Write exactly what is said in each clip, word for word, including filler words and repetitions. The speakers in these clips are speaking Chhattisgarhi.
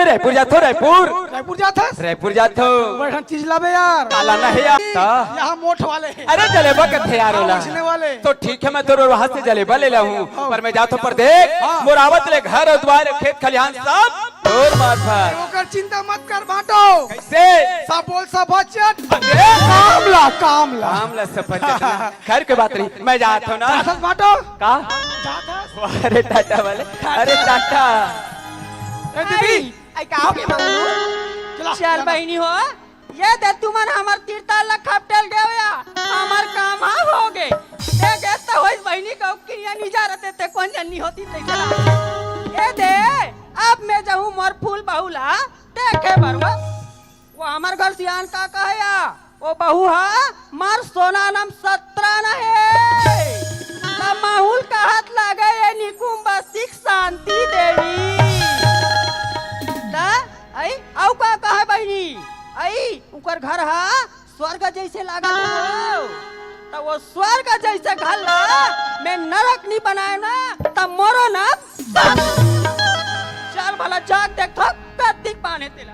रायपुर जाथो, रायपुर। रायपुर जाथस? रायपुर जाथो। बड़हन चीज लाबे यार। काला नहीं यार। त? यहाँ मोठ वाले। अरे जलेबा कथे यार ओला। हाँ, उछले वाले। तो ठीक है, मैं तोर वहां से जलेबा ले लाहूं, हाँ। पर मैं जाथो पर देख, हाँ। मोर आवत ले घर अउ दुवार, खेत खलिहान सब तोर मार्फत। ओकर चिंता मत कर भाटो। कैसे? सब बोल सफाचट। अरे। काम ला, काम ला। काम ला सफाचट ना। खैर के बात नहीं, मैं जाथो ना। जाथस भाटो। का? जाथस। अरे टाटा वाले, अरे टाटा। ए दीदी। आई, आई का हो गे मंगलू? चला, चल चला। बहिनी हो, ये दे तुमन हमर तिरताल ला खपटेल गेवया, हमर काम हा हो गे। दे गे त होइस बहिनी के किरिया निजा रहते ते कोन जन्नी होती ते चला। ए दे, अब मैं जाहूं मोर फूल बहू ला देखे बर वो। वो हमर घर सियान का कहे या, वो बहू हा मार सोना नाम सत्रा न हे। त माहुल कहत लागे ये निकुम बस्ती के शांति देवी। त आई, अउ का कहे बहिनी? आई, उकर घर हा स्वर्ग जैसे लागत हे वो। त वो स्वर्ग जैसे घर ला मैं नरक नहीं बनाए ना, त मोरो नाम सत। चल भला जाग देख तो कत्तिक बांधे तेला।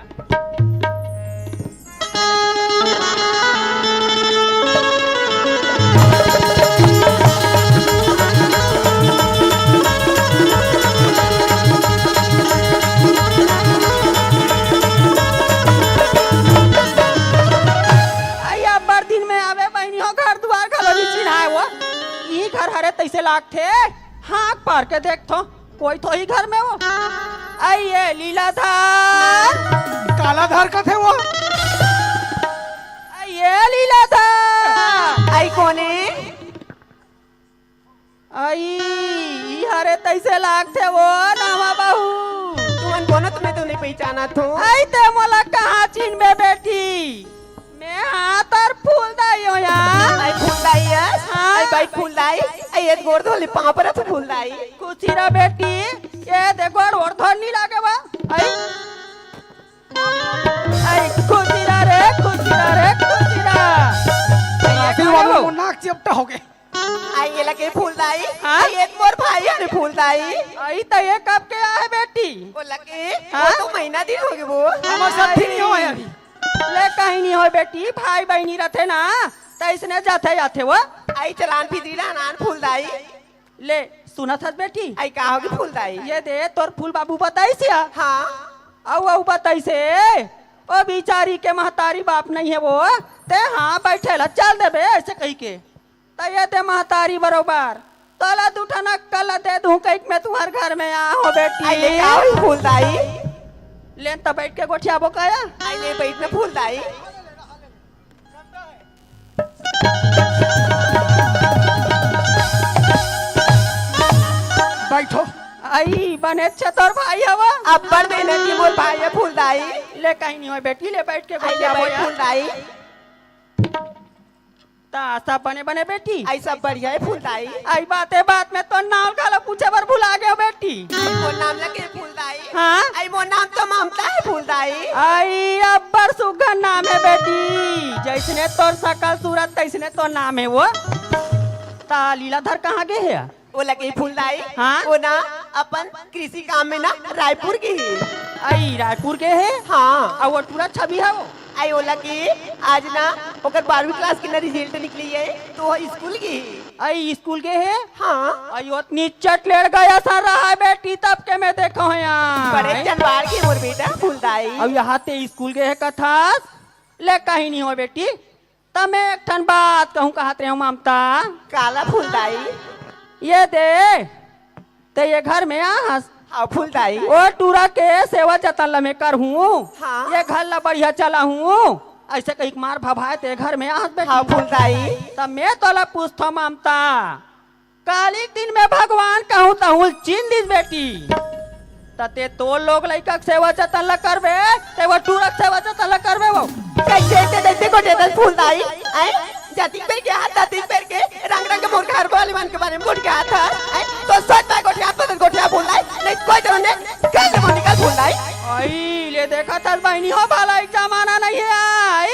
आई, अब्बड़ दिन में आवे बहिनी हो, घर दुवार घलो नी चिन्हाय वो। ई घर हरे तैसे लागथे, हाँक पार के देखथो, कोई तो ही घर में वो। आई ये लीलाधर। काला धर कथे वो। आई ये लीलाधर। आई कोने? आई, ई हरे तैसे लागथे वो नवा बहू। तुमन कोनो तुम्हें तो नहीं पहचाना थो। आई ते मोला कहाँ चिन्हबे बेटी? मैं हाँ तोर फूलदाई हो यार। आई फूलदाई है? हाँ। आई बाई फूलदाई। आई ये गोड़ धोले पाँव पर तो फूलदाई। खुशी रह बेटी, ये दे गोड़ और धोनी लागे बा। आई, आई खुशी रह रे, खुशी रह रे, खुशी रह। आई ये आखिर कहाँ वाला वो? वो नाक चिपटा हो गए। आई ये लगे फूलदाई। हाँ? आई ये मोर भाई हरे फूलदाई। आई त ये कब के आहे बेटी? वो लगे, हाँ? वो तो महीना दिन हो गए वो। हमर साथ भी नहीं हुआ अभी। ले कहीं नहीं होय बेटी, भाई बहिनी रथे ना, त इसने जाथे जाथे वो। आई चलान फिजरी ला नान फूलदाई। ले सुनत हस बेटी? आई का होगे फूलदाई? ये दे तोर फूल बाबू बताइस या। हाँ। अउ, अउ बताइस हे, ओ बिचारी के महतारी बाप नहीं हे वो, ते हाँ बैठे ला चल देबे ऐसे कही के। त ये दे महतारी बरोबर, तोला दू ठन अक्कल ला दे दूं कहिके मैं तुम्हर घर में आ हो बेटी। आई ले का होई फूलदाई? लेन त बैठ के गोठियाबो काया। आई ले बैठ में फूलदाई। बैठो। आई बने छे तोर भाई हवा। अब्बड़ मेहनती मोर भाई हे फूलदाई। ले कहीं नहीं होय बेटी, ले बैठ के आई ले गोठियाबो बैठ या। फूलदाई। त सब बने बने बेटी? आई सब बढ़िया हे फूलदाई। आई बाते बात में तोर नाम घलो पूछे बर भुला गेंव बेटी। आई मोर नाम लगे फूलदाई। हाँ? आई मोर नाम तो ममता हे फूलदाई। आई अब्बड़ सुग्घर नाम हे बेटी, जैसने तोर सकल सूरत तैसने तोर नाम हे वो। त लीलाधर कहाँ गे हे? वो लगे फूलदाई, हाँ? वो ना अपन कृषि काम में ना रायपुर गे हे। आई रायपुर गे हे? हाँ। अउ वो टूरा छवि हे वो? आई वो लगे आज ना ओकर बारहवीं class के ना result निकली हे, तो वो स्कूल गे हे। आई स्कूल गे हे? हाँ। आई ओतनी चटलेड़ गया सा रहा हे बेटी, तब के मैं देखो हया। बड़े चंदवार के मोर बेटा फूलदाई। अउ यहाँ ते स्कूल गे हे कथस? ले कहीं नहीं होय बेटी, त मैं एक ठन बात कहूँ कहत रहेंव ममता। काला फूलदाई? ये दे, ते ये घर में आहस। हाँ फूलदाई। ओ टूरा के सेवा जतन ल मैं करहूँ। हाँ। ये घर ल बढ़िया चलाहूँ। ऐसे कहिके मार भभाए ते घर में आहस बेटी। हाँ फूलदाई। त मैं तोला पूछथों ममता, काली के दिन में भगवान कहूँ तहूँ ल चिन्ह दिस बेटी। त ते तोर लोग लइका के सेवा जतन ल करबे, ते वो टूरा के सेवा जतन ल करबे वो। कैसे ते दैते गोठियाथस फूलदाई? आय, जाति के बेर के हाथ, जाति के बेर के रंग रंग के मोर घर वाले मन के बारे में गोठियाथस। आय, तो सोच पाए गोठिया, तो गोठिया फूलदाई। नहीं कोई जरूरत नहीं, कल से निकल फूलदाई। आई, ले देखत हस बहिनी हो, भला एक जमाना नहीं हे आई।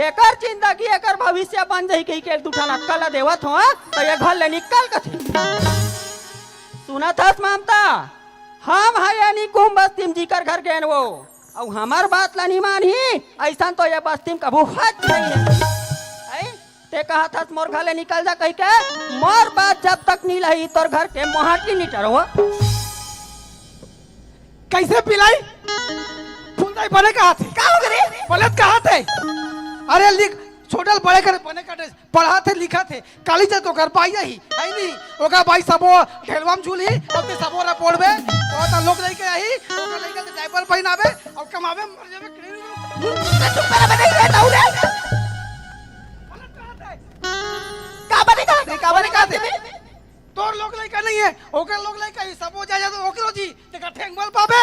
एकर जिंदगी, एकर भविष्य बन जाही कहिके दू ठन अक्कल ल देवत हों, त ये घर ले निकल कथे। सुनत हस ममता, हम हया निकुम बस्ती म जिकर घर गेन वो, अउ हमर बात ला नी मानही, अइसन तो ये बस्ती में कभू होत नहीं है। ऐ, ते कहत हस मोर घर ले निकल जा कहिके, मोर बात जब तक नी लही, तोर घर के मोहाटी नी टरहो। कइसे पिलाई? फूलदाई बने कहत हे। का हो गे रे? बने कहत हे। अरे लिख, छोटे ले बड़े करे बने कहत हे, पढ़त हे, लिखत हे, काली जब ओकर बाई आही, है नी? ओकर बाई सबो ढेलवा में झूलही, अउ ते सबो ला बोलबे, ओ त लोग लइके आही, ओकर लइका के डायपर पहिनाबे, अउ कमाबे, मर जाबे, किड़े रे। चुप कर बे, नहीं है, ताऊ रे। का बने कहत हे, का बने कहत हे? तोर लोग लइका नहीं है, ओकर लोग लइका ही, सबो जायदाद ओकरो जी, तेकर ठेंगवा ल पाबे।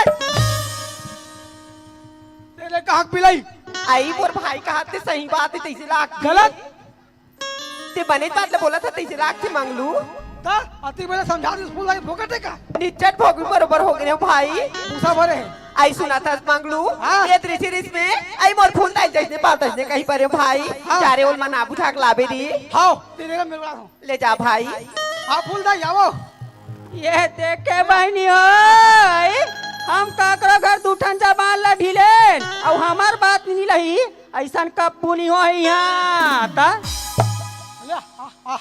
तेरे कहा पिलाई। अई मोर भाई कहत हे सही बात हे, तइसे लाग गलत। ते बने बात ल बोलत हस, तइसे लाग के मंगलू। त अति बेला समझा दे, स्कूल लाइफ फोकट हे का? निच्चट भोगवी बरोबर हो गे हंव भाई। भूसा भरे हे। अई सुनत हस मंगलू, हाँ। ये रिस रिस में, अई मोर फूलदाई जइसने पाल तइसने कहीं परे हंव भाई। हाँ। जा रे ओला मना बुझा के लाबे रे। हाँ, तेरे मेरा हो। ले जा भाई। हाँ, फूलदाई, आवो। ये देखे बहिनी हो, हम काकरो घर दू ठन जबान ला ढीलेन, अउ हमर बात नी लही, अइसन कब्बू नी होही इहाँ। ले, आ, आ।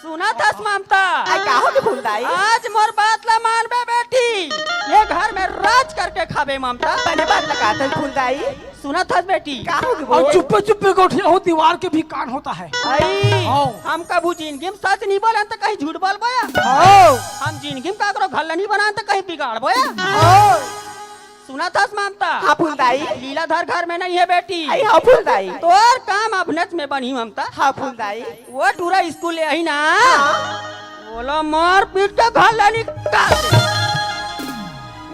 सुनत हस ममता? अई का हो गे फूलदाई? आज मोर बात ला मानबे बेटी, ये घर में राज करके खाबे ममता। बने बात ला कहत हस फूलदाई। सुनत हस बेटी? का हो गे अउ बोल? चुप्पे चुप्पे गोठिया हो, दीवार के भी कान होता है। अई, हाँ। हम कभू जिनगी में सच नी बोलेन त कहीं झूठ बोलबो या? हाँ। हम जिनगी में काकरो घर ला नी बनाएन त कहीं बिगाड़बो या? हाँ। सुनत हस ममता? हाँ फूलदाई। लीलाधर घर में नहीं है बेटी। अई हाँ फूलदाई। तोर काम अबनेच में बनही ममता। हाँ फूलदाई। ओ टूरा स्कूल ले आही ना, हाँ। ओला मार पीट के घर ला निकाल दे।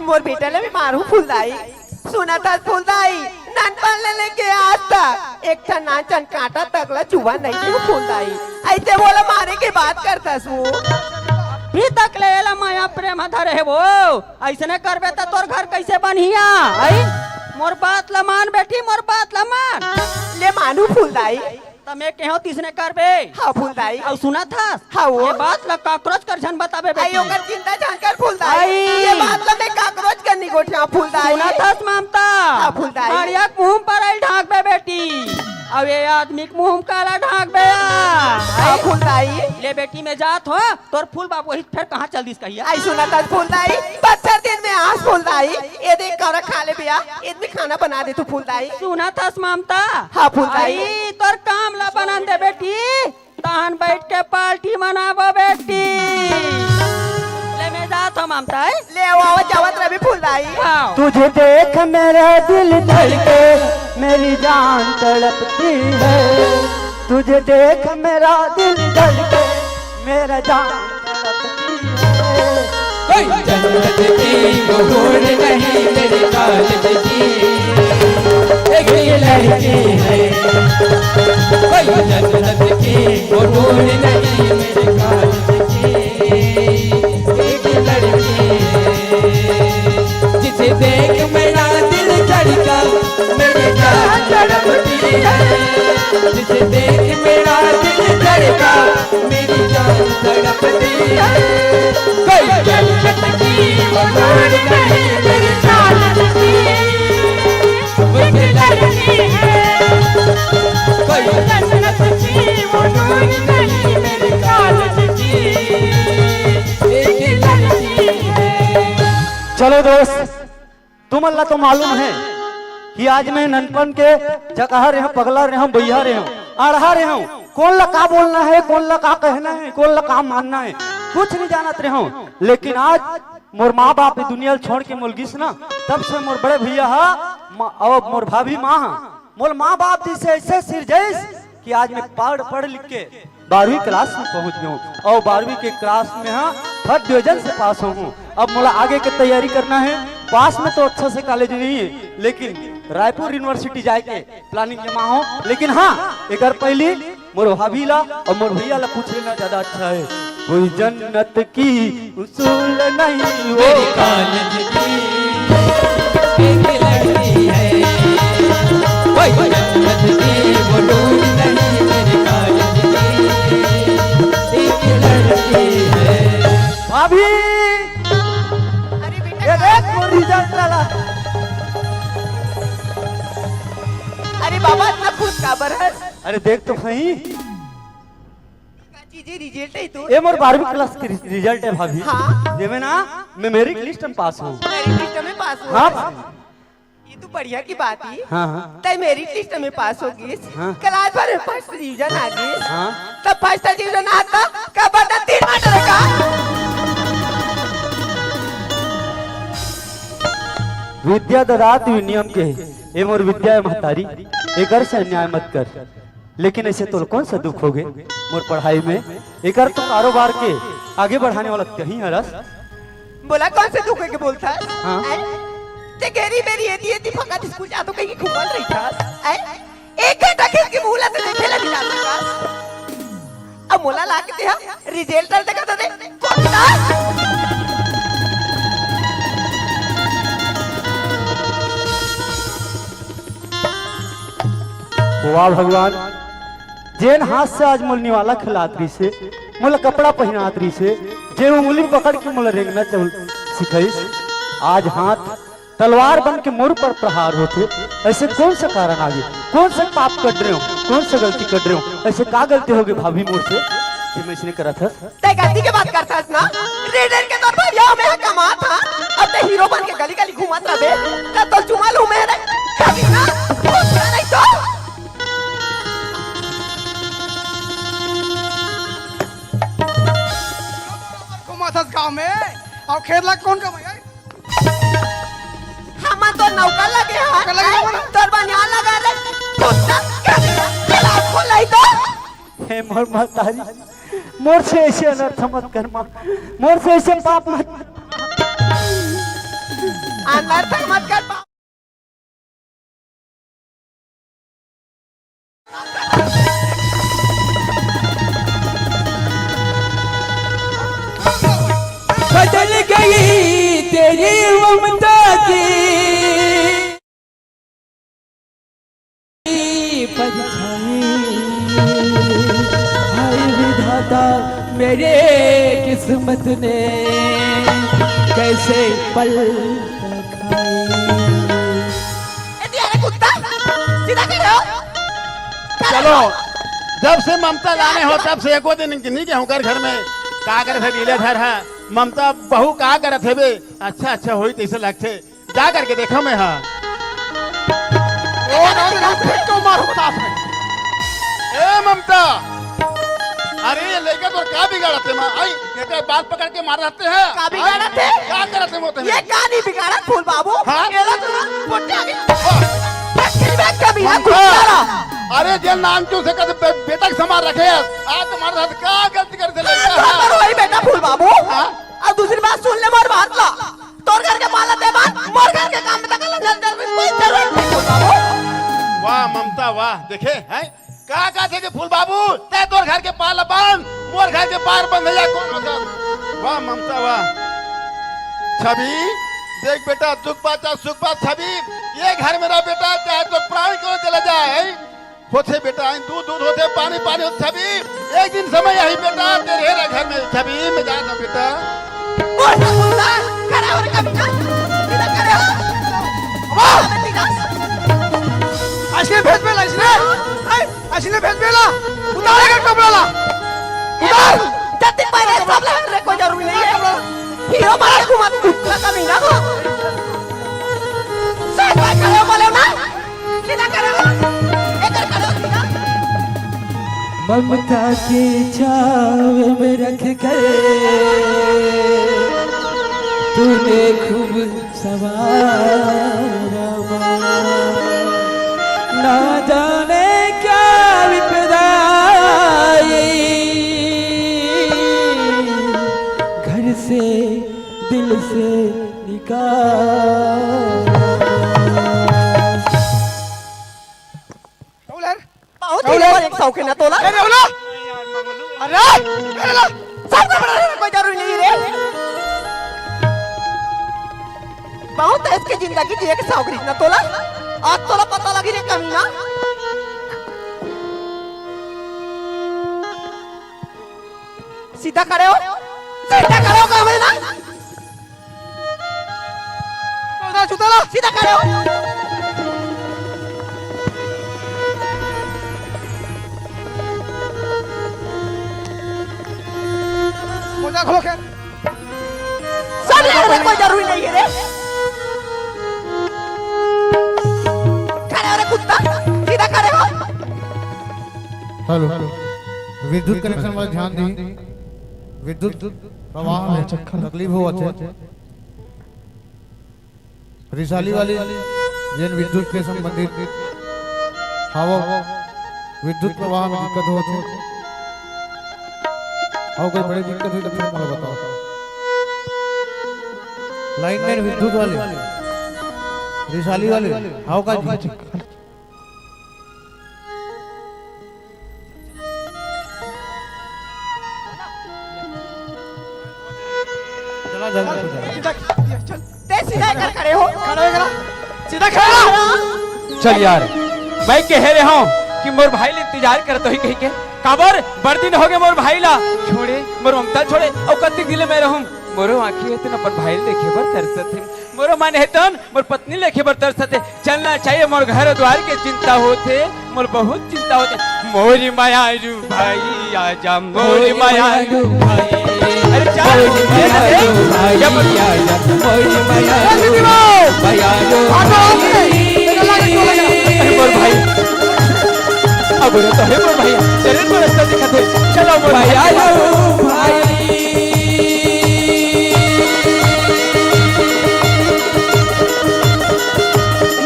मोर बेटा ला भी मारहूँ फूलदाई। सुनत हस फूलदाई, ननपन ले लेके आज तक एक ठन नानचन कांटा तक ला चुभन नइ देहूँ फूलदाई। अइसे मोला मारे के बात करत हस वो। अभी तक ले एला मया प्रेम धरे हे वो। अइसने करबे त तोर घर कइसे बनही? अई, मोर बात ला मान बेटी, मोर बात ला मान। ले मानहूँ फूलदाई। त मैं केहेंव तइसने करबे। हाँ फूलदाई। अउ सुनत हस? हाँ वो। ये बात ला काकरोच कर झन बताबे बेटी। अई ओकर चिंता झन कर फूलदाई। अई। ये बात ला मैं काकरोच कर नी गोठियाहूँ फूलदाई। सुनत हस ममता? हाँ फूलदाई। हड़िया के मुँह पर आइल ढांकबे बेटी। अउ ये आदमी के मुँह में काला ढांकबे आ। हाँ फूलदाई। ले बेटी मैं जात हंव, तोर फूल बाबू वही फेर कहाँ चल दिस कहिया? अई सुनत हस फूलदाई, बछर दिन में आस फूलदाई, ये देख कौरा खा ले बिया, ये भी खाना बना दे तू फूलदाई। सुनत हस ममता? हाँ फूलदाई। अई तोर काम ला बनन दे बेटी, तहन बइठ के पार्टी मनाबो बेटी। ले मैं जात हंव ममता, अई? ले आओ, आओ, जावत रबे फूलदाई। हाँ। तुझे देख मेरा दिल धड़के, मेरी जान तड़पती है। तुझे देख मेरा दिल धड़के, मेरा जान तड़पती है। कोई जन्नत की वो हूर नहीं मेरी कॉलेज की, एक ये लड़की है। कोई जन्नत की वो हूर नहीं मेरी कॉलेज की, एक लड़की है। जिसे देख मेरा दिल धड़का, मेरी जान तड़पती है। जिसे देख मेरा दिल धड़का, मेरी जान तड़पती है। कोई जन्नत की वो हूर नहीं मेरी कॉलेज की, एक लड़की है। कोई जन्नत की वो हूर नहीं मेरी कॉलेज की, एक लड़की है। चलो दोस्त, तुमन ला तो मालूम हे कि आज मैं ननपन के जकहा रेहेंव, पगला रेहेंव, बइहा रेहेंव, आढ़ा रेहेंव। कोन ला का बोलना हे, कोन ला का कहना हे, कोन ला का मानना हे, कुछ नइ जानत रेहेंव। लेकिन आज मोर माँ बाप ए दुनिया ल छोड़ के मोला गिस ना, तब से मोर बड़े भइया हा, म-, अउ मोर भाभी माँ हा, मोला माँ बाप जइसे अइसे सिरजइस कि आज मैं पढ़, पढ़ लिख के बारहवीं class में पहुंच गेंव अउ बारहवीं के class में हा first division से पास होंव। अब मोला आगे के तैयारी करना हे। पास में तो अच्छा से कॉलेज नहीं हे, लेकिन रायपुर यूनिवर्सिटी जाए के planning जमा हों। लेकिन हाँ, एकर पहिली मोर भाभी ला अउ मोर भइया ला पूछ लेना ज्यादा अच्छा हे। कोई जन्नत की उसूल नहीं वो मेरी कॉलेज की एक लड़की है। कोई जन्नत की वो हूर नहीं मेरी कॉलेज की एक लड़की है। भाभी, अरे बेटा, ये देख वो result साला। बाबा, इतना खुश काबर हस? अरे देख तो सही। का चीज हे, रिजल्ट हे तो? ये मोर बारहवीं क्लास के रिजल्ट हे भाभी। हाँ। जेमे ना मैं मेरिट लिस्ट में पास हूँ। मेरिट लिस्ट में पास हूँ। हाँ भाभी। ये तो बढ़िया की बात हे। हाँ, हाँ। तैं मेरिट लिस्ट में पास हो गिस। हाँ। क्लास भर में फर्स्ट डिवीजन आ गिस। हाँ। तब फर्स्ट डिवीजन आता, का बता तीन मटर का? विद्या ददाति विनयम कहे, ए मोर विद्या ए महतारी, एकर से अन्याय मत कर। लेकिन ऐसे तोला कौन सा दुख होगे मोर पढ़ाई में? एकर तो कारोबार के आगे बढ़ाने वाला तहीं हरस। बोला कौन से दुख के बोलथस? हाँ। हैं? ते गेरी मेरी एती एती फकत स्कूल जातो कहीं घूमत रहिथस। हैं? एक घंटा खेत के मुहूला ते देखे ला मिला सकस। अब मोला ला के ते हा रिजल्ट देखा तो दे। कोटा। वाह भगवान, जेन हाथ से आज मोला निवाला खिलात रहिसे, मोला कपड़ा पहिनात रहिसे, जे उंगली पकड़ के मोला रेंगना चल सिखाइस, आज हाथ तलवार बन के मोर पर प्रहार होथे। ऐसे कौन सा कारण आगे? कौन सा पाप कर रहे हो? कौन सा गलती कर रहे हो? ऐसे का गलती होगे भाभी मोर से कि मैं इसने करत हस? तैं गलती के बात करथस ना? रेडर के तोर भैया में कमात हा, अब तैं हीरो बन के गली गली घूमत रहे, त तो चुमा लूं मैं रे। कभी ना, दूसरा नहीं तो। घूमत हस गांव में, अउ खेत ला कौन कमाई? हमन तो नौकर लगे हन, नौकर लगे हन। तोर बनियान लगा रे, कुत्ता, कभी ना, गला खोलाई तो। हे मोर महतारी, मोर से ऐसे अनर्थ मत कर माँ, मोर से ऐसे पाप मत। अनर्थ मत कर पाप। बदल गई तेरी ममता की परछाई। हाय विधाता, मेरे किस्मत ने कैसे पल खाए। ए, अरे कुत्ता, सीधा कर रहे हो? चलो, जब से ममता लाने हो तब से एको दिन नहीं गए हूँ घर में। का करत हे लीला धर है ममता बहू, का करत हे बे? अच्छा अच्छा होई तैसे लगथे। जा करके देखा मैं हा। ओ राम राम, फेंक के मारो बतास में। ए ममता, अरे ये लइका तोर का बिगाड़त हे माँ? आई, ये तो बाल पकड़ के मार रहते हैं। का बिगाड़त हे? का करत हे मोते? ये का नहीं बिगाड़त फूल बाबू? हाँ? ये लो तो ना, पोट्या भी। ओ, रखी में कभी ना ममता, कुत्ता ला। अरे जे नानचू से कद बे-, बेटा के समान रखे है, आज तुम्हारे साथ का गलती करते लइका तोर है? पर वही बेटा फूल बाबू। हाँ? अब दूसरी बात सुन ले मोर बात ला। तोर घर के पाला ते बात, मोर घर के काम में तक जल जल कोई जरूरत नहीं फूल बाबू। वाह ममता वाह, देखे हैं का का थे फूल बाबू, तै तोर घर के पाला बांध, मोर घर के पार बंध जा कौन होता? वाह ममता वाह। छवि देख बेटा, दुख बात चाहे सुख बात, छवि ये घर में रह बेटा, चाहे तो प्राण क्यों चला जाए, हैं? होथे बेटा, हैं? दूध दूध होथे, पानी पानी होथे छवि। एक दिन समय यही बेटा तेरे रे घर में छवि में जाना बेटा। बोल ना, बोल ना, खड़ा हो रे कभी ना, सीधा खड़े हो। वाह! अबे सीधा। ऐसे भेज बेला इसने, हैं? ऐसे भेज बेला, उतार के कपड़ा ला, उतार। जब तक पहले सब लहर रे कोई जरूरी नहीं है। हीरो मार घुमा कुत्ता कभी ना हो। सर पर खड़े हो बोले ना। सीधा करो, एकर करो सीधा। ममता के छाव में रख कर तूने खूब सवारा माँ। ना जाने क्या विपदा आई घर से दिल से निकाल। बहुत ही एक शौक है ना तोला। अरे बोलो, अरे, अरे ला। सब का बड़ा कोई जरूरी नहीं रे। बहुत है इसकी जिंदगी जिए के शौक रही ना तोला। आज तोला पता लगी रे कमीना। सीधा खड़े हो, सीधा खड़े हो कमीना। उधर चुतला। सीधा खड़े हो। हेलो, विद्युत कनेक्शन वाले ध्यान दी, विद्युत प्रवाह में तकलीफ होवत हे। रिसाली वाले जेन विद्युत के संबंधित हवव, विद्युत प्रवाह में दिक्कत होवत हे, अउ कोई बड़े दिक्कत होही तो फिर मोला बताओ। लाइनमैन विद्युत वाले, रिसाली वाले, हव का जी? चला, चला, चला। सीधा, चल। ते सीधा कर खड़े हो। खड़ा हो, खड़ा। सीधा खड़ा। चल यार, मैं कहे रहे हूँ कि मोर भाई ले इंतजार करत होही कहिके। काबर? बड़ दिन होगे मोर भाई ला छोड़े, मोर ममता छोड़े, अउ कतिक दिन ले मैं रहूँ? मोरो आँखी हे तेन अपन भाई ल देखे बर तरसत हे। मोरो मन हे तन मोर पत्नी ल देखे बर तरसत हे। चलना चाहिए, मोर घर द्वार के चिंता होथे, मोर बहुत चिंता होथे। मोरी मयारू भाई आजा, मोरी मयारू भाई। अरे चल, मोरी ये तो मयारू देख। भाई आजा, मोरी मयारू ए दीदी बाबू। मयारू भाई। अरे मोर भाई, अब रे तो हे मोर भाई, चले तो रास्ता दिखाथे, चलो मोर भाई। मयारू भाई।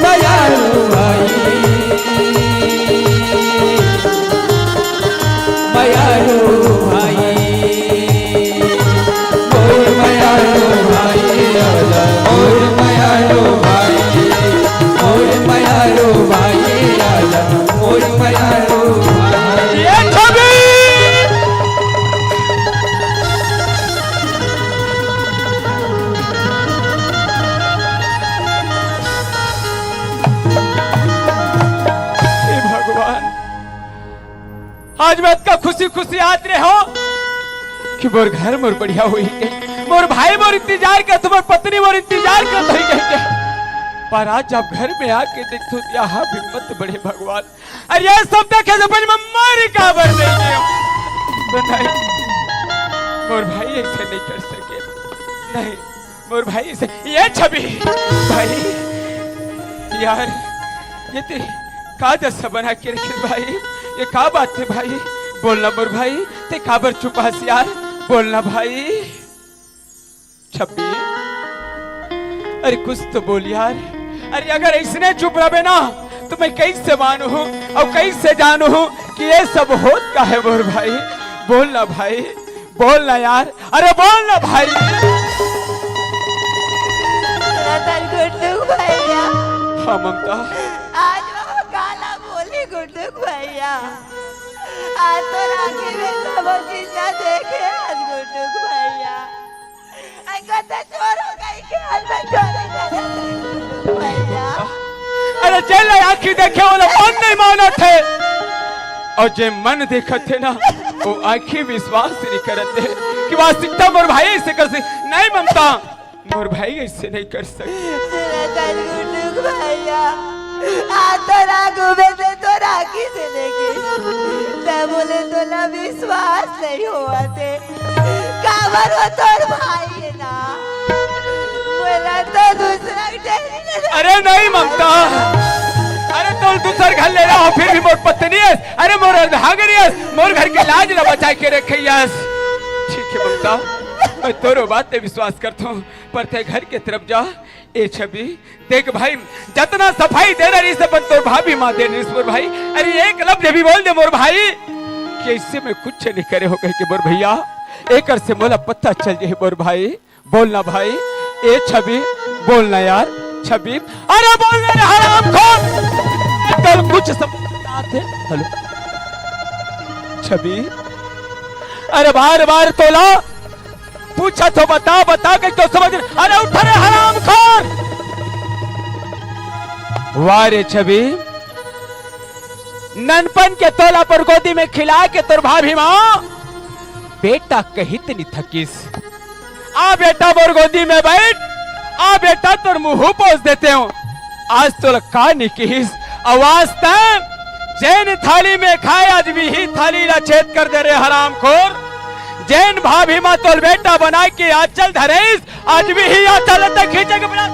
मयारू भाई, मयारू भाई, मोर मयारू भाई, मोर मयारू भाई, मोर मयारू भाई, मोर मयारू भाई। ये छवि! हे भगवान, आज मैं अतका खुशी खुशी आत रहे हूँ कि मोर घर मोर बढ़िया होही के, मोर भाई मोर इंतजार करत, मोर पत्नी मोर इंतजार करत होही कहिके। पर आज जब घर में आके देखथों, यहाँ हिम्मत बड़े भगवान। अरे ये सब देखे से पहले मैं मर काबर नहीं गया। तो नहीं, मोर भाई ऐसे नहीं कर सके। नहीं, मोर भाई ऐसे, ये छवि, भाई, यार, ये ते का दशा बना के रखे भाई? ये का बात हे भाई? बोलना मोर भाई, ते काबर चुप हस यार? बोलना भाई। छवि, अरे कुछ तो बोल यार। अरे अगर ऐसने चुप रहबे ना, तो मैं कैसे मानहूँ अउ कैसे जानहूँ कि ये सब होत का हे मोर भाई? बोलना भाई, बोलना यार, अरे बोलना भाई। रतन गुड्डू भैया। हाँ ममता। आज वो काला बोली गुड्डू भैया। आज तो राखी में सब जिंदा देखे आज गुड्डू भैया। अगर तो चोर हो गई के आज मैं चोरी करे गुड्डू भैया। अरे जेला आँखी देखे वो मन नहीं मानत हे, अउ जे मन देखत हे ना, वो आँखी विश्वास नहीं करत हे कि वास्तविकता मोर भाई ऐसे कर से नहीं ममता। मोर भाई ऐसे नहीं कर सकते। तेरा कल गुड्डू भैया, आ तो राघू में से तो राखी से लेके, तब बोले तोला विश्वास नहीं होवत हे। काबर वो तोर भाई हे ना, बोला तो दूसरा के tension। अरे नहीं ममता, अरे तो दूसर घर ले रहा हो, फिर भी मोर पत्नी हे, अरे मोर अर्धांगिनी हे, मोर घर के लाज ला बचा के रखे हस। ठीक हे ममता, मैं तोरो बात पे विश्वास करता हूँ, पर ते घर के तरफ जा। ए छवि, देख भाई, जतना सफाई दे रहिस अपन तोर भाभी माँ दे रहिस मोर भाई। अरे एक लफ्ज भी बोल दे मोर भाई कि ऐसे में कुछ नहीं करे हो कहिके मोर भैया, एकर से मोला पता चल जाही मोर भाई। बोलना भाई, ए छवि, बोलना यार, छवि, अरे बोलना रे हरामखोर, तोर कुछ समझ में ना आथे। हेलो छवि, अरे बार बार तोला पूछत हों, बता, बता के क्यों समझ नहीं? अरे उठ रे हरामखोर। वाह रे छवि, ननपन के तोला अपन गोदी में खिला के तोर भाभी माँ बेटा कहित नहीं थकिस। आ बेटा मोर गोदी में बैठ, आ बेटा तोर मुँह पोंछ देते हों। आज तोला का नहीं किहिस? अउ आज तैं जेन थाली में खाए, आज भी ही थाली ला छेद कर दे रे हरामखोर। जेन भाभी माँ तोला बेटा बना के आँचल धरेस, आज भी ही आँचल तक खींचे के प्रयास।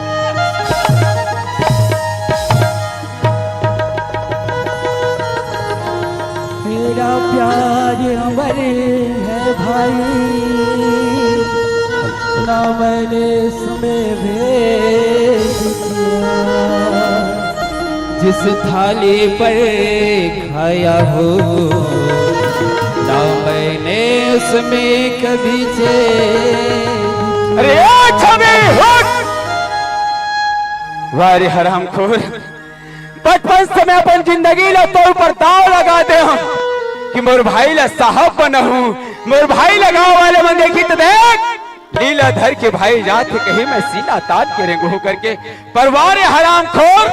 मेरा इस थाली पर खाया हो, ना मैंने उसमें कभी चैन। अरे ओ छवि, उठ! वाह रे हरामखोर, बचपन से मैं अपन जिंदगी ला तोर ऊपर दाव लगा दे हूँ कि मोर भाई ला साहब बनाहूँ, मोर भाई ला गाँव वाले मन देखी तो देख, लीला धर के भाई जात हे कहीं मैं सीना तान के रेंगहूं करके। पर वाह रे हरामखोर,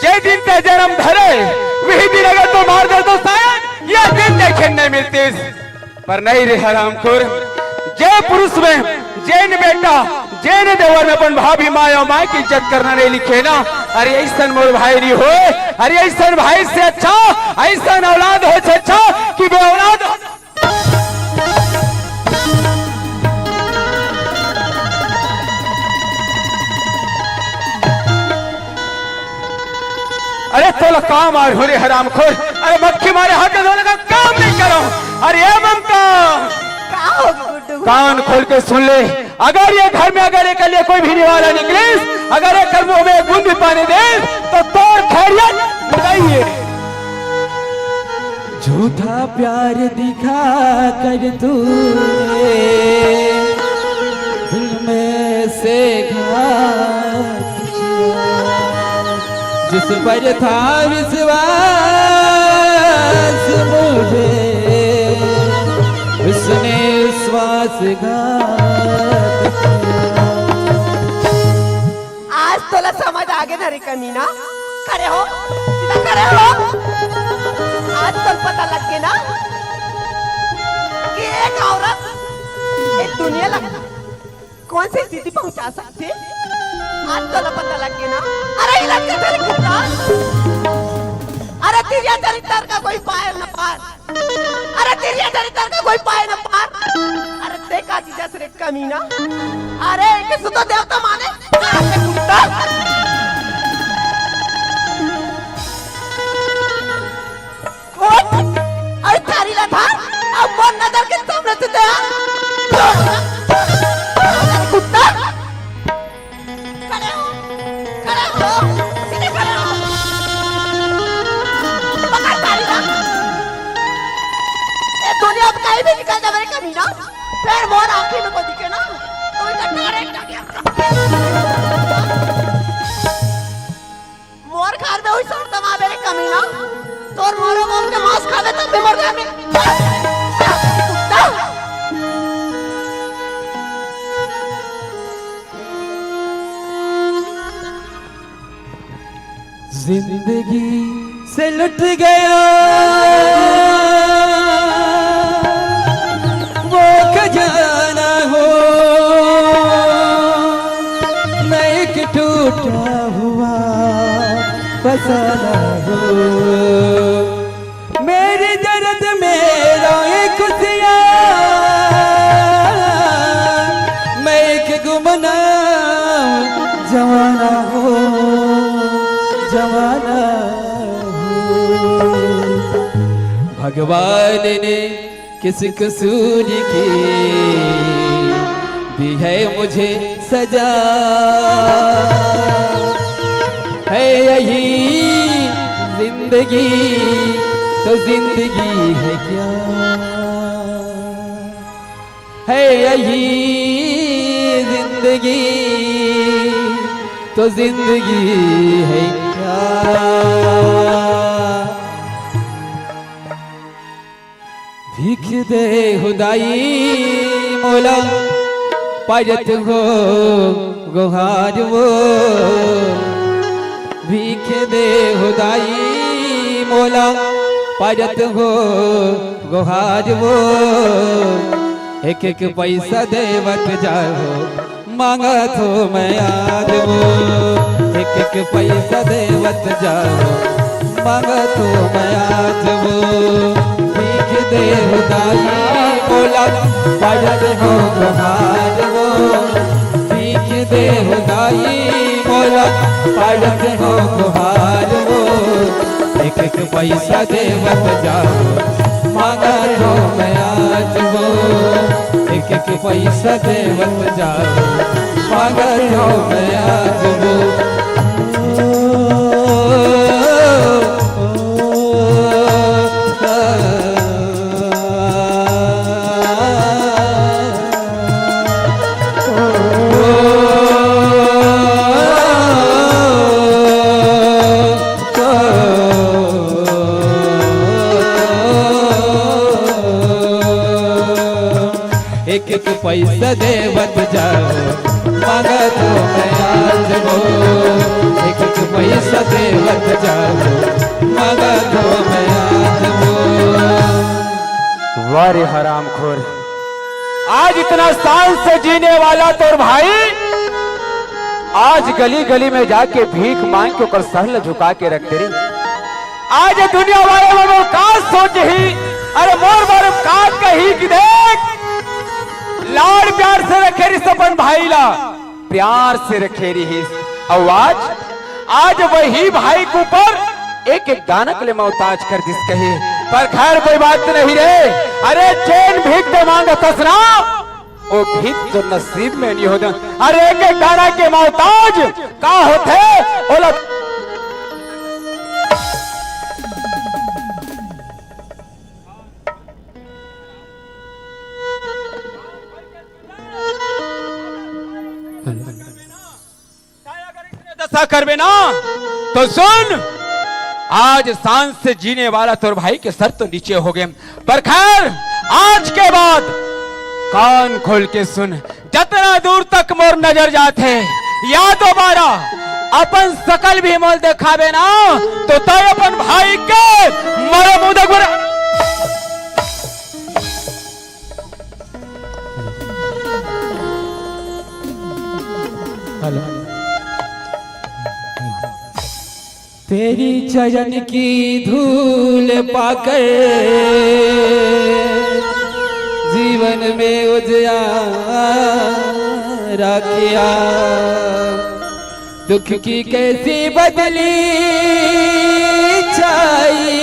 जे दिन ते जन्म धरे, वही दिन अगर तो मार दे तो शायद ये दिन देखे नहीं मिलतीस। पर नहीं रे हरामखोर, जे पुरुष में जेन बेटा, जेन देवर में अपन भाभी माँ और माँ की इज्जत करना नहीं लिखे ना, अरे ऐसन मोर भाई नहीं होए। अरे ऐसन भाई से अच्छा, ऐसन औलाद हो से अच्छा कि बे औलाद हो। अरे तोला काम आर हो रे हरामखोर। अरे मक्खी मारे हाथ धोने का काम नहीं करो। अरे ए ममता, का हो गुड्डू? कान खोल के सुन ले, अगर ये घर में अगर एक लिए कोई भी निवाला निकलिस, अगर एक मुंह में एक बूंद भी पानी दे, तो तोर खैरियत नहीं है। झूठा प्यार दिखा कर तूने दिल में से घात किया, जिस पर था विश्वास मुझे, उसने विश्वासघात किया। आज तोला समझ आगे ना रे कमीना? खड़े हो, सीधा खड़े हो। आज तोला पता लग गे ना कि एक औरत एक दुनिया ला कौन सी स्थिति पहुंचा सकथे। आज तोला पता लग गे ना? अरे इलाज का तेरे कुत्ता। अरे तिरिया चरित्र का कोई पार ना पार। अरे तिरिया चरित्र का कोई पाए ना पार। अरे ते का जीजा से रे कमीना। अरे इनके सुतो देवता माने। अरे कुत्ता। उठ। अरे थारी ला था। अब वो नजर के सामने से दे। अरे कुत्ता। खड़े हो, खड़े हो, सीधे खड़े हो। पकड़ तारी ना। ये दुनिया में कहीं भी निकल जा मेरे कमीना, फिर मोर आंखी में कोई दिखे ना, तो इधर direct आके मोर घर में हुई सौर तमा मेरे कमीना, तोर मोरो मोर के मांस खावे तब भी मोर घर में। कुत्ता। जिंदगी से लुट गया वो खजाना हो, न एक टूटा हुआ फसाना हो। मेरे दर्द में रोए खुशियाँ, मैं एक गुमनाम जमाना हूँ, जमाना हूँ। भगवान ने किस कसूर की दी है मुझे सजा। है यही जिंदगी तो जिंदगी है क्या? है यही जिंदगी तो जिंदगी है क्या? भीख दे हो दाई मोला, पाजत हो गोहार वो। भीख दे हो दाई मोला, पाजत हो गोहार वो। एक एक पैसा देवत जाहो, मांगत हो मैं आज वो। एक एक पैसा देवत जाओ, मांगत हो मैं आज वो। भीख दे हो दाई मोला, पाजत हो गोहार वो। भीख दे हो दाई मोला, पाजत हो गोहार वो। एक एक पैसा देवत जाओ, मांगत हो मैं आज वो। एक एक पैसा देवत जाओ, मांगत हो मैं आज वो। पैसा देवत जाओ, मांगा तो मैं आज वो। एक एक पैसा देवत जाओ, मांगा तो मैं आज वो। वाह रे हरामखोर, आज इतना शान से जीने वाला तोर भाई आज गली गली में जाके भीख मांग के ओकर सर ल झुका के रख दे रे। आज दुनिया वाले मन का सोचही, अरे मोर बारे का कही कि देख, लाड़ प्यार से रखे रिहिस अपन भाई ला, प्यार से रखे रिहिस। अउ आज, आज वही भाई के ऊपर एक एक दानक ले मोहताज कर दिस कहे। पर खैर कोई बात नहीं रे। अरे जेन भीख दे मांगत हस ना, वो भीख तो नसीब में नहीं होता। अरे एक एक दाना के मोहताज का होथे, ओला दशा करबे ना, तो सुन, आज शान से जीने वाला तोर भाई के सर तो नीचे हो गए, पर खैर, आज के बाद कान खोल के सुन, जतना दूर तक मोर नजर जाथे, या दोबारा अपन सकल भी मोल देखाबे ना, तो तय अपन भाई के मरे मुंह देखबे। हेलो। तेरी चरण की धूल पाकर जीवन में उजियारा किया। दुख की कैसी बदली छाई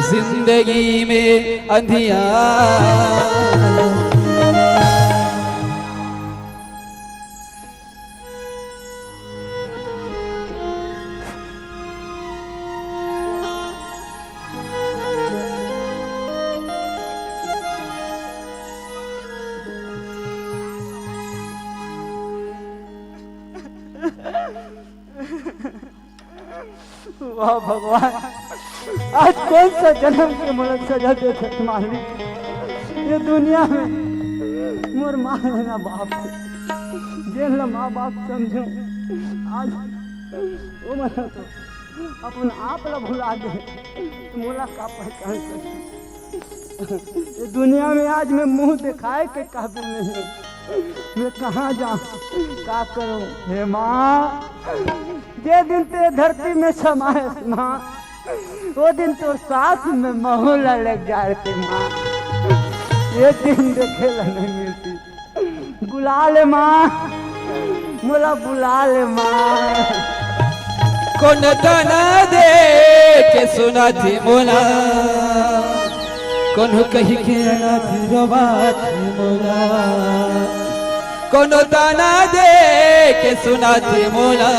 जिंदगी में अंधियारा। वाह भगवान, आज कौन सा जन्म के मोला सजा देथस मालिक। ये दुनिया में मोर माँ हे ना बाप हे, जेन ला माँ बाप समझों, आज वो मन तो अपन आप ला भुला दे, मोला का पहचान सकही? ये दुनिया में आज मैं मुंह दिखाए के काबिल नहीं हूँ। मैं कहाँ जाऊँ, का करूँ? हे माँ, जे दिन तें धरती में समाएस माँ, वो दिन तोर साथ में महूँ ला लेग जाए रहितेंव माँ। ये दिन देखे ला नहीं मिलतिस। बुला ले माँ, मोला बुला ले माँ। कोनो ताना दे के सुनाथे मोला, कोनो कहि के अनाथ रोवाथे मोला। कोनो ताना दे के सुनाथे मोला,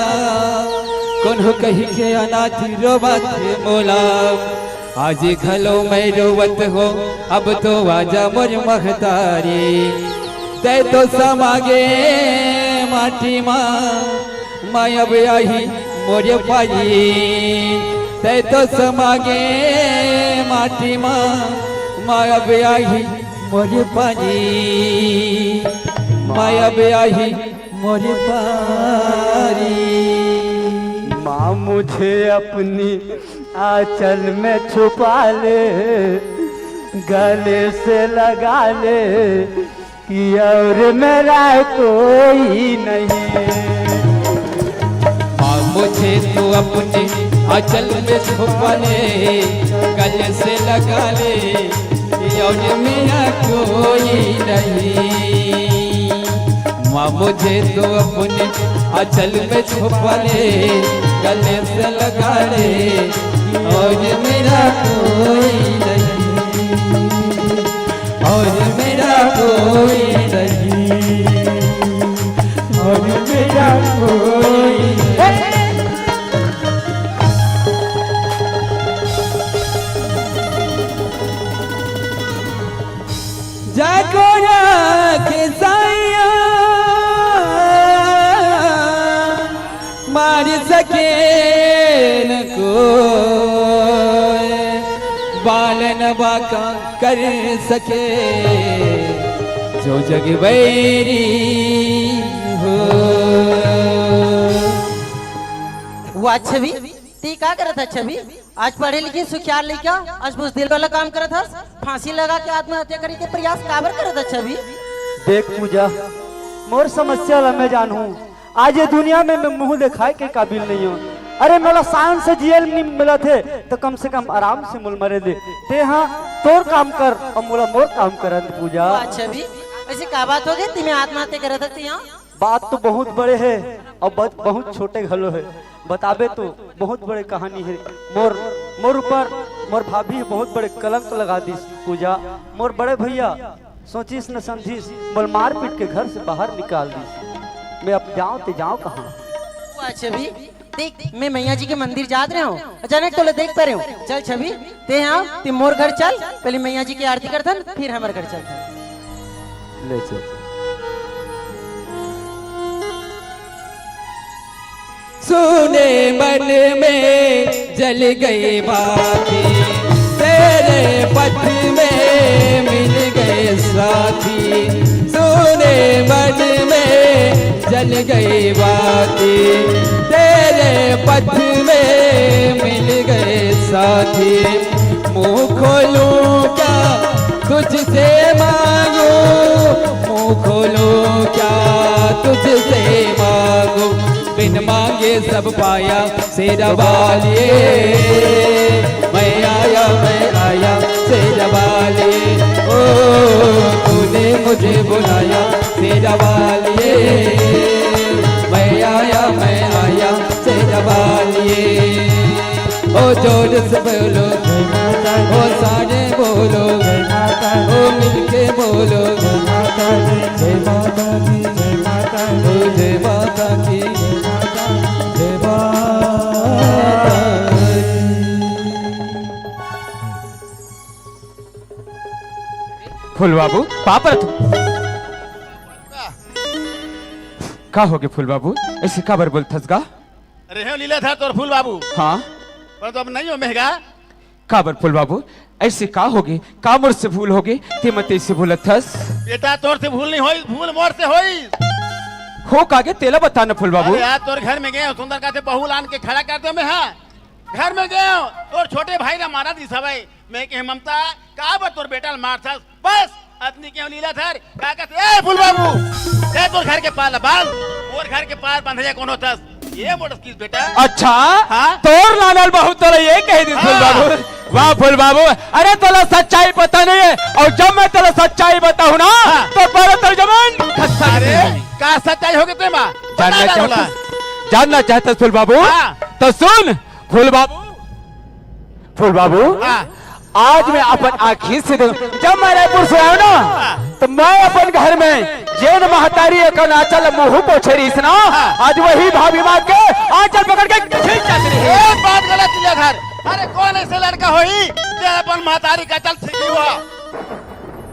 कोनो कहि के अनाथ रोवाथे मोला। आज घलो मैं रोवत हों, अब तो आजा मोर महतारी। तैं तो समा गे माटी मा, मैं अब आही मोर पारी। तैं तो समा गे माटी मा, मैं अब आही मोर पारी। मैं अब आही मोर पारी। माँ, मुझे अपनी आंचल में छुपा ले, गले से लगा ले, कि और मेरा कोई नहीं। माँ, मुझे तू अपने आंचल में छुपा ले, गले से लगा ले, कि और मेरा कोई नहीं। माँ, मुझे तो अपने आंचल में छुपा ले, गले से लगा ले, और मेरा कोई नहीं, और मेरा कोई नहीं, और मेरा कोई नहीं। जागोरा के साया मार सके न कोई, बाल न बाका कर सके जो जग बैरी हो। वाह छवि, ती का करत हस छवि? आज पढ़े लिखे सुखियार लइका, आज बुजदिल वाला काम करत हस, फांसी लगा के आत्महत्या करे के प्रयास काबर करत हस छवि? देख पूजा, मोर समस्या ला मैं जानहूं। आज ये दुनिया में मैं मुंह दिखाए के काबिल नहीं हूं। अरे, मोला शान से जियल नहीं मिलत हे, तो कम से कम आराम से मोला मरे दे। ते हां तोर काम कर अउ मोला मोर काम करन दे पूजा। अच्छा भी, ऐसे का बात हो गई, तिमे आत्महत्या करत हस तिहां? बात तो बहुत बड़े हे अउ बहुत, बहुत छोटे घलो हे। बताबे तो बहुत बड़े कहानी हे। मोर, मोर ऊपर मोर भाभी ह बहुत बड़े कलंक लगा दिस पूजा। मोर बड़े भैया सोचिस न समझिस, मोला मारपीट के घर से बाहर निकाल दिस। मैं अब जांव ते जांव कहां? वाह छवि, देख, मैं मैया जी के मंदिर जात रहे हूं, अचानक तोला देख पा रहे हूं। चल छवि, ते हां, ते मोर घर चल, पहले मैया जी की आरती करथन, फिर हमर घर चलथन। ले चल। सूने मन में जल गई बाती, तेरे पथ में मिल गए साथी। सूने मन में जल गई बाती, तेरे पथ में मिल गए साथी। मुंह खोलूं क्या तुझसे मांगू, मुंह खोलूं क्या तुझसे मांगू, बिन मांगे सब पाया शेरा वालिए। मैं आया, मैं आया शेरा वालिए, ओ तूने मुझे बुलाया शेरा वालिए। मैं आया, मैं आया शेरा वालिए। ओ जोर से बोलो, ओ सारे बोलो, ओ मिलके बोलो, जय माता दी, जय माता दी, ओ जय माता की, जय माता दी, जय माता दी। फूल बाबू, पाप रथ। का होगे फूल बाबू? ऐसे काबर बोलथस गा? अरे हे लीलाधर तोर फूल बाबू। हाँ। पर तो अब नहीं हो महगा। काबर फूल बाबू? ऐसे का होगे? का मोर से भूल होगे? ते मत ऐसे बोलत हस। बेटा तोर से भूल नहीं होई, भूल मोर से होई। हो कागे तेला बता न फूल बाबू। अरे यार तोर घर में गए सुंदर का से बहू लान के खड़ा कर दो मैं हाँ। घर में गए तोर छोटे भाई ने मारा दी सबाई। मैं कहे ममता का बर तोर बेटा ल मारथस? बस अतनी के लीलाधर का कहत हे, ए फूल बाबू, ए तोर घर के पार ला बांध, मोर घर के पार बंधे कोनो थस, ये मोटस किस बेटा। अच्छा, हाँ? तोर लानल बहू तोला ये कह दी फूल हाँ। बाबू। वाह फूल बाबू, अरे तोला सच्चाई पता नहीं है, और जब मैं तोला सच्चाई बताऊं ना, हाँ। तो पर तोर जमीन खस्ता अरे, का सच्चाई होगे ते माँ? जानना चाहता, जानना चाहता फूल बाबू, हाँ। तो सुन, फूल बाबू, फूल बाबू, हाँ। आज मैं अपन आँखी से देखूं, जब मैं रायपुर से आया ना, हाँ। तो मैं अपन घर में जेन महतारी एक नाचल मुंह पोछे रहीस ना, हाँ। आज वही भाभी माँ के आंचल पकड़ के खींच जात रही। एक बात गलत लीलाधर, अरे कौन ऐसे लड़का होई जे अपन महतारी का चल ठीक हुआ?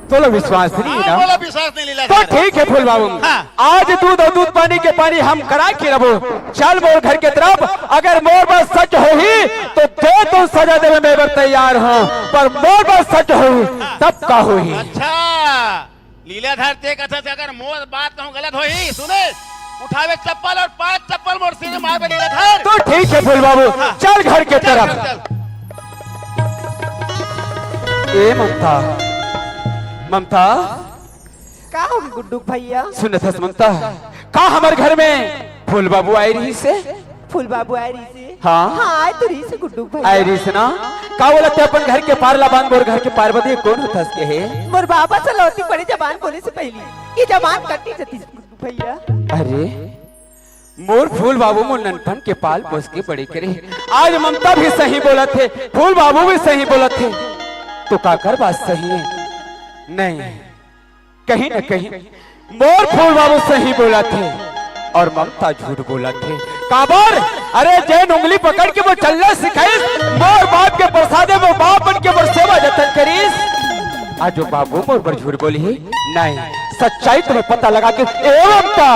तोला विश्वास नहीं हाँ, ना? बोला विश्वास नहीं लीलाधर। तो ठीक है फूल बाबू। हाँ। आज दूध और दूध पानी के पानी हम करा के रहो। चल मोर घर के तरफ, अगर मोर बात सच होही तो दे तो सजा देवे मैं बर तैयार हूँ, पर मोर बात सच होही तब का होही? अच्छा लीलाधर ते कथा से अगर मोर बात कहूँ गलत होही, सुने उठावे चप्पल और पांच चप्पल मोर सिर में मारबे लीलाधर। तो ठीक है फूल बाबू, हाँ। चल घर के चल, तरफ। चल, चल। ए ममता, ममता। का होगे गुड्डू भैया? सुनत हस ममता, का हमर घर में फूल बाबू आए रहीस हे? फूल बाबू आए रहीस हे? हाँ। हाँ, आए तो रहीस हे गुड्डू भैया। आए रहीस हे ना? का बोलत हे अपन घर के पार ला बांध, मोर घर के पार बंधे कौन होथस कहे? मोर बाबा सलौती बड़े जबान बोले से पहली ये जबान कटी जतीस गुड्डू भैया। अरे, मोर फूल बाबू मोर ननपन के पाल पोस के बड़े करे। आज ममता भी सही बोलत हे, फूल बाबू भी सही बोलत हे। तो काकर बात सही हे? नहीं, कहीं न कहीं मोर फूल बाबू सही बोलत हे और ममता झूठ बोलत हे। काबर? अरे, जेन उंगली पकड़ के मोर चलना सिखाइस, मोर बाप के प्रसादे मोर बाप बन के मोर सेवा जतन करिस। आज वो बाबू मोर बर झूठ बोलही? नहीं, सच्चाई तुम्हें पता लगा के ए ममता।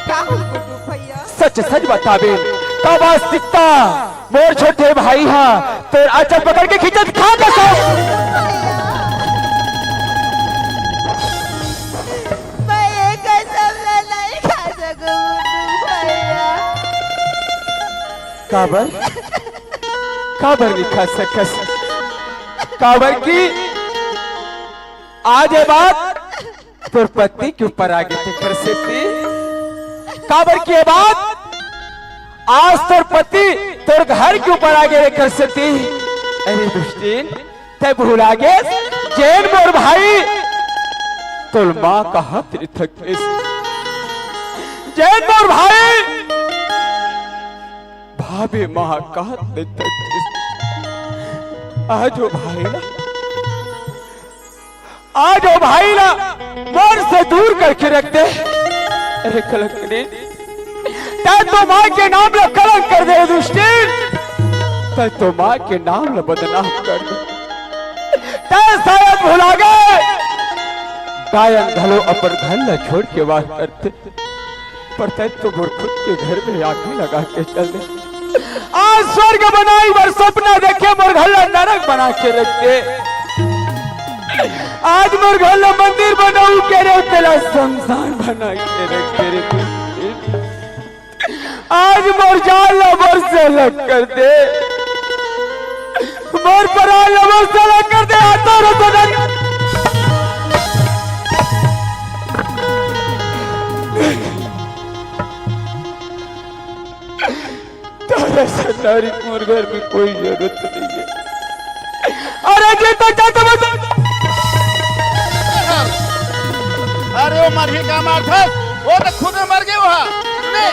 का हो गुड्डू भैया? सच सच बताबे, का वास्तविकता मोर छोटे भाई हा तोर आंचल पकड़ के खींचत खा कसम। मैं ये कसम ला नहीं खा सकूं भैया। काबर? काबर नहीं खा सकस? काबर कि आज ये बात तोर पत्नी के ऊपर आ गे तेकर सेती। काबर कि ये बात आज तोर पति तोर घर के ऊपर आ गे तेकर सेती। अरे दुष्टिन, तैं भुला गेस, जेन मोर भाई तोर माँ का हाथ नहीं थकेस, जेन मोर भाई भाभी माँ का हाथ नहीं थकेस। आज वो भाई ना आज वो भाई ला मोर से दूर करके रख दे। अरे कलंकनी, तैं तो माँ के नाम ला कलंक कर दे दुष्टिन, तैं तो माँ के नाम ला बदनाम कर दे। तैं शायद भुला गे, डायन घलो अपन घर ला छोड़ के वास करथे। पर तैं तो मोर खुद के घर में आगी लगा के चल दे। आज स्वर्ग बनाई बर सपना देखे, मोर घर ला नरक बना के रख दे। आज मोर घर ला मंदिर बनाऊ के रे, तेला शमशान बना के रख दे रे। आज मोर जान ला मोर से अलग कर दे, मोर परान ला मोर से अलग कर दे। आता रो तो तारा से नारी मोर घर में कोई जरूरत नहीं है। अरे जी तो चाचा बता। अरे वो मरही का मारथस, वो तो खुद में मर गे वो हा। ने,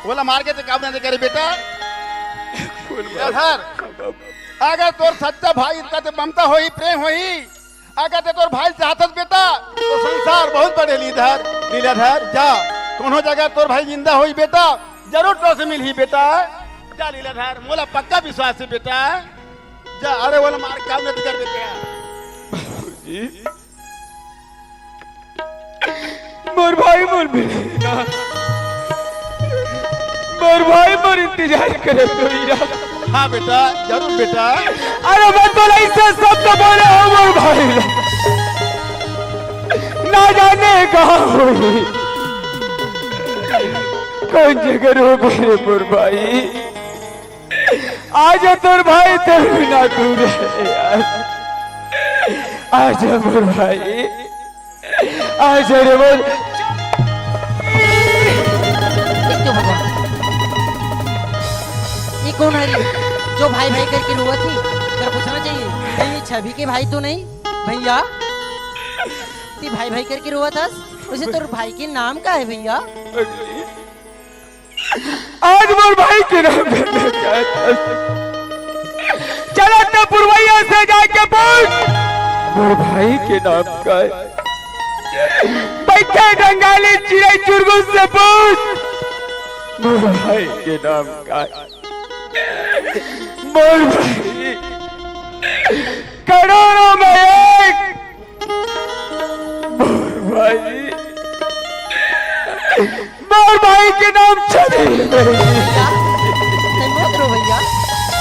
ओला मार के ते काम नहीं करे बेटा। लीलाधर, अगर तोर सच्चा भाई इतना ते ममता होही, प्रेम होही, अगर ते तोर भाई चाहतस बेटा, तो संसार बहुत बड़े लीलाधर, लीलाधर, जा, कोनो जगह तोर भाई जिंदा होही बेटा, जरूर तोर से मिलही बेटा। जा लीलाधर, मोला पक्का विश्वास है बेटा। जा, अरे वाला मार काम नहीं कर बेटा। जी। मोर भाई मोर मिले ना। मोर भाई मोर इंतजार करे तो हीरा। हाँ बेटा, जरूर बेटा। अरे मैं तो ऐसे शब्द बोले हूँ मोर भाई ला। ना जाने कहाँ होही। कौन जगह रो मेरे मोर भाई। आज तोर भाई तोर बिना दूर है यार। आज मोर भाई। आज रे बोल। ये क्यों भगवान? ये कौन है रे? जो भाई भाई करके रोवत ही, कर पूछना चाहिए। कहीं ये छवि के भाई तो नहीं? भैया, ती भाई भाई करके रोवत हस? वैसे तोर भाई के नाम का है भैया? आज मोर भाई के नाम का है? चला तो पुरवैया से जाके पूछ, मोर भाई के नाम का है? बैठे बंगाली चिड़ै चुरगुन से पूछ, मोर भाई के नाम का है? मोर भाई करोड़ों में एक। मोर भाई, मोर भाई के नाम छवि। भैया, तै मत रो भैया।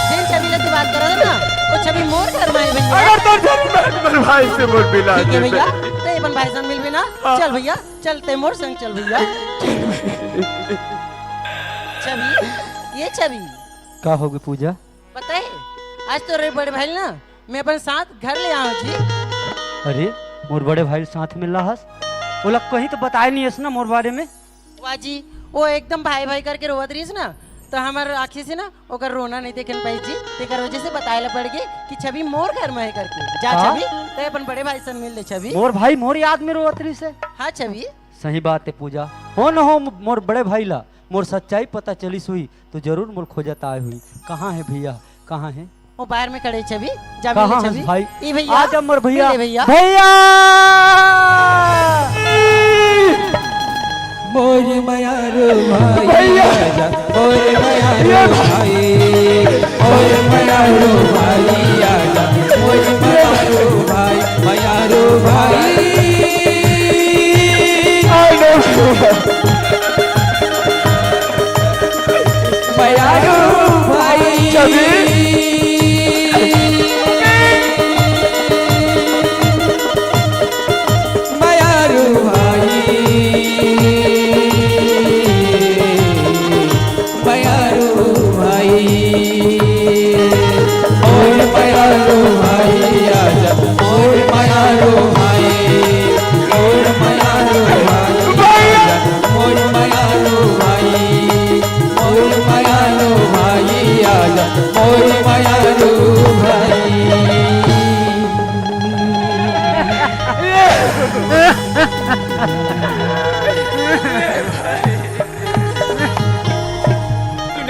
जेन छवि ले तू बात करत ना, वो छवि मोर घर में है भैया। अगर तोर छवि में मोर भाई से मोर मिला ठीक है दे। भैया, तै अपन भाई से मिलबे ना। हाँ। चल भैया, चल तै मोर संग चल भैया। छवि, ये छवि। का होगे पूजा? पता है, आज तोरे बड़े भाई ना मैं अपन साथ घर ले आऊं जी। अरे, मोर बड़े भाई साथ में लाहस, ओला कहीं तो बताए नहीं हस ना मोर बारे में। वाह जी, वो एकदम भाई भाई करके रोवत रहीस ना, तो हमर आँखी से ना ओकर रोना नहीं देखन पाई जी। तेकर वजह से बताए ला पड़ गए कि छवि मोर घर में है करके। जा हाँ? छवि, तै अपन बड़े भाई से मिल ले छवि। मोर भाई मोर याद में रोवत रहीस है। हाँ छवि। सही बात है पूजा, हो न हो मोर बड़े भाई ला मोर सच्चाई पता चलिस हुई तो जरूर मोर खोजत आए हुई। कहाँ है भैया, कहाँ है? वो बाहर में खड़े छवि, जा कहाँ मिल ले है छवि। भाई? ई भैया, आ जा मोर भैया। मिल ले भैया। भैया, मोर मयारू भाई आजा, मोर मयारू भाई, मोर मयारू भाई आजा, मोर मयारू भाई, मयारू भाई। मयारू भाई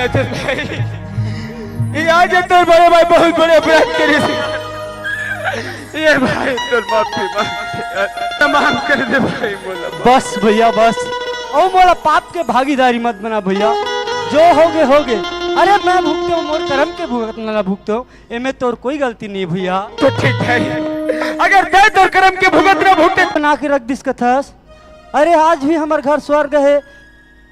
भाई, ये आज तोर बड़े भाई बहुत बड़े अपराध करे हे। ये भाई, तोर माफी मांग के यार, माफ कर दे भाई, मोला। बस भैया, बस। अउ मोला पाप के भागीदारी मत बना भैया। जो होगे, होगे। अरे मैं भुगते हूँ, मोर करम के भुगतना ला भुगते हूँ। एमे तोर कोई गलती नहीं भैया। तो ठीक है, अगर तैं तोर करम के भुगतना भुगते बना के रख दिस कथस। अरे आज भी हमर घर स्वर्ग हे,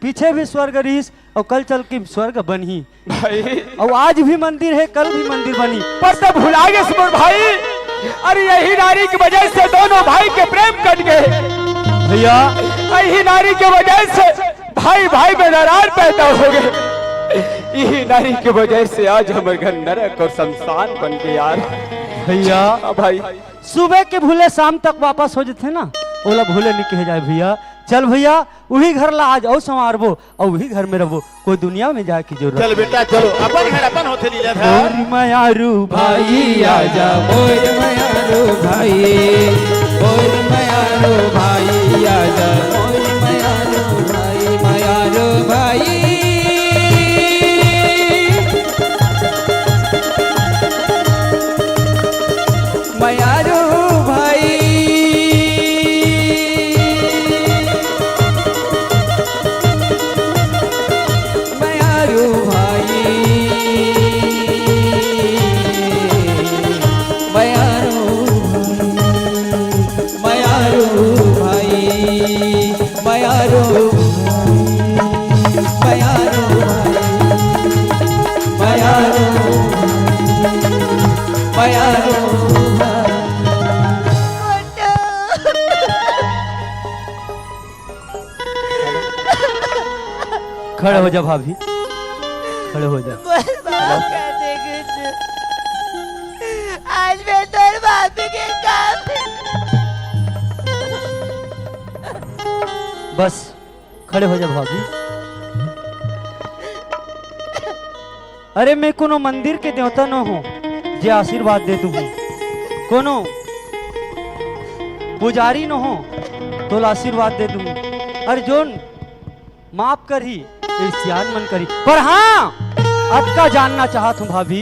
पीछे भी स्वर्ग रहिस अउ कल चल के स्वर्ग बनही। भाई। अउ आज भी मंदिर हे, कल भी मंदिर बनही। पर तैं भुला गेस मोर भाई, अरे यही नारी के वजह से दोनों भाई के प्रेम कट गे। भैया। यही नारी के वजह से भाई भाई में दरार पैदा होगे। यही नारी के वजह से आज हमर घर नरक अउ शमशान बन गे यार। भैया। हाँ भाई। सुबह के भूले शाम तक वापस हो जथे ना, ओला भूले नहीं कहे जाए भैया। चल भैया, उही घर ला आज अउ संवारबो अउ उही घर में रहबो, कोई दुनिया में जाए की जरूरत चल नहीं। बेटा, चलो, अपन घर अपन होथे लीलाधर। मोर मयारू भाई आजा, मोर मयारू भाई, मोर मयारू भाई आजा, मोर मयारू भाई, मयारू भाई। मयारू भाई, मयारू भाई, मयारू भाई, मयारू भाई, मयारू भाई, मयारू भाई, मयारू भाई, मयारू भाई। खड़े हो जा भाभी, खड़े हो जा। बस माफ कर दे गुड्डू, आज मैं तोर भाभी के काम। बस खड़े हो जा भाभी। अरे मैं कोनो मंदिर के देवता न हो जे आशीर्वाद दे दूं, कोनो पुजारी न हो तोला आशीर्वाद दे दूं। अरे जोन माफ करही, ए सियान मन करही। पर हाँ, अतका जानना चाहत हूँ भाभी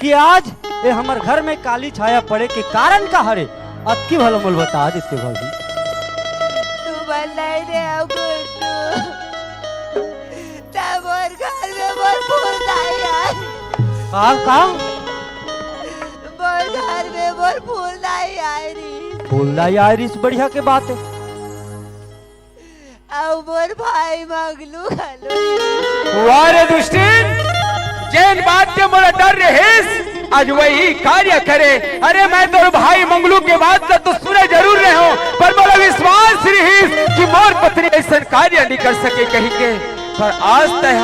कि आज ए हमर घर में काली छाया पड़े के कारण का हरे, अतकी भला मोल बता देते भाभी। तू मन नहीं रे, अब गुड्डू। तब मोर घर में मोर फूलदाई आए। का, का? मोर घर में मोर फूलदाई आए रही। फूलदाई आए रही, बढ़िया के बात है। अउ मोर भाई मंगलू घलो। वाह रे दुष्टिन, जेन बात के मोला डर रहिस, आज वही कार्य करे। अरे मैं तोर भाई मंगलू के बात ला तो सुने जरूर रहे हूँ, पर मोला विश्वास रहिस कि मोर पत्नी ऐसन कार्य नहीं कर सके कही के। पर आज तय,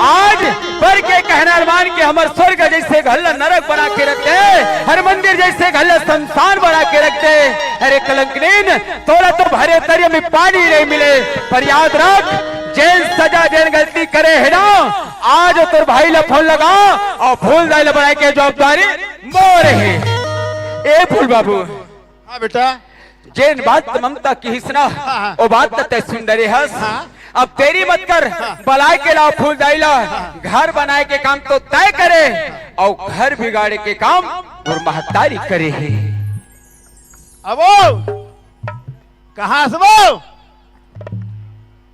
आज बर के कहना मान के हमर स्वर्ग जैसे घर ला नरक बना के रख दे, हर मंदिर जैसे घर ला शमशान बना के रख दे। अरे कलंकनीन, तोला तो भरे तरिया में पानी नहीं मिले, पर याद रख, जेन सजा, जेन गलती करे हे ना, आज तोर भाई ला फोन लगा अउ फूलदाई ला बलाय के जवाबदारी मोर हे। ए फूल बाबू। हाँ बेटा। जेन बात ममता किहिस ना, हाँ, हाँ। ओ बात त तय सुन डरे हस। हाँ। अब देरी मत कर, हाँ। बलाय के ला फूलदाई ला, हाँ। घर बनाय के काम तो तय करे, अउ घर बिगाड़े के काम मोर महतारी करे हे। अबो, कहाँ से वो?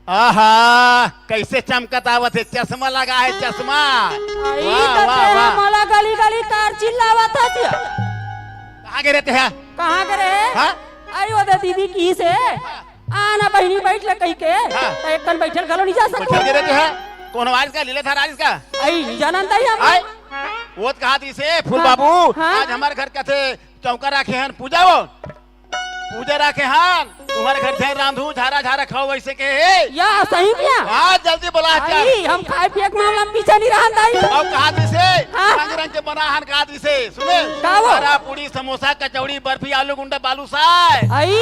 आहा, कैसे चमकत आवत हे, चश्मा लगा हे, चश्मा। आई वाह, त वाह, तेरा वाह। मला गली गली कार चिल्लावत हस। कहाँ गे रहे तें? कहाँ गे रहे? हाँ? आई वो दे दीदी किहिस हे, आना बहिनी बैठ ले कही के, हाँ। त एक कन बैठे ल घलो नहीं जा सकत। बैठे गे रहे तें? कौन आवाज का? लीलाधर आइस का? आई, नहीं जानन तई हम। आई, वो त कहा दिस हे, फूल हाँ, बाबू, हाँ। आज हमर घर कथे चौका राखे हन, पूजा हो। पूजा राखे हन, तुम्हर घर झन रांधू, झारा झारा खाओ, वैसे के हे। या, सही में? हाँ, जल्दी बोला, चल। आई, हम खाए पिए के मामला में पीछे नहीं रहन दाई। अउ कहा दिस हे, हाँ। रंग रंग के बना हन, कहा दिस हे, सुने? का वो? बरा, पूड़ी, समोसा, कचौड़ी, बर्फी, आलू गुंडा, बालूशाह। आई।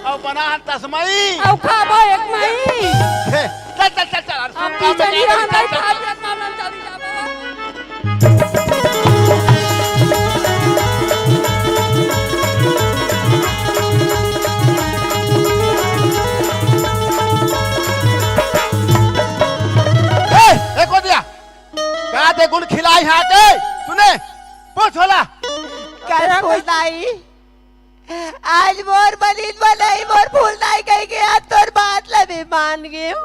अउ बना हन तसमई। अउ खाबो एक मई। हे, चल, चल, चल, चल, अरे, हम सुन, पीछे नहीं रहन दाई, चल, चल, खाए चल। पिए के मामला में चल। ए, ए, को दिया? कौन खिलाई हाथे? सुने, पूछ होला। कस फूलदाई, आज मोर बलिन बनई, मोर फूलदाई कहिके आज तोर बात ल भी मान गेंव।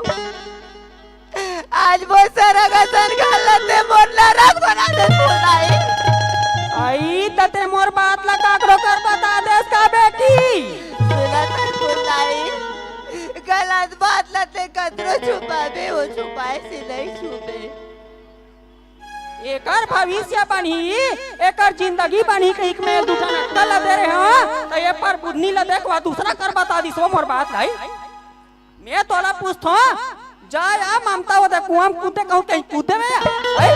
आज मोर सरग असन घर ल ते मोर नरक बना दे फूलदाई। आई त ते मोर बात ल काकरो कर बता देस का बेटी? सुनत हस फूलदाई, गलत बात ल ते कतरो छुपाबे, वो छुपाए से नइ छूबे। एकर भविष्य बनही, एकर जिंदगी बनही कहिके मैं दू ठन अक्कल ल दे रहे हंव, त ये पर बुधनी ल देख, वो दूसरा कर बता दिस वो मोर बात लाई। मैं तोला पूछथंव, जा या ममता वो दे कुआं म कूदे कहूं कहीं कूदे में या? हैं?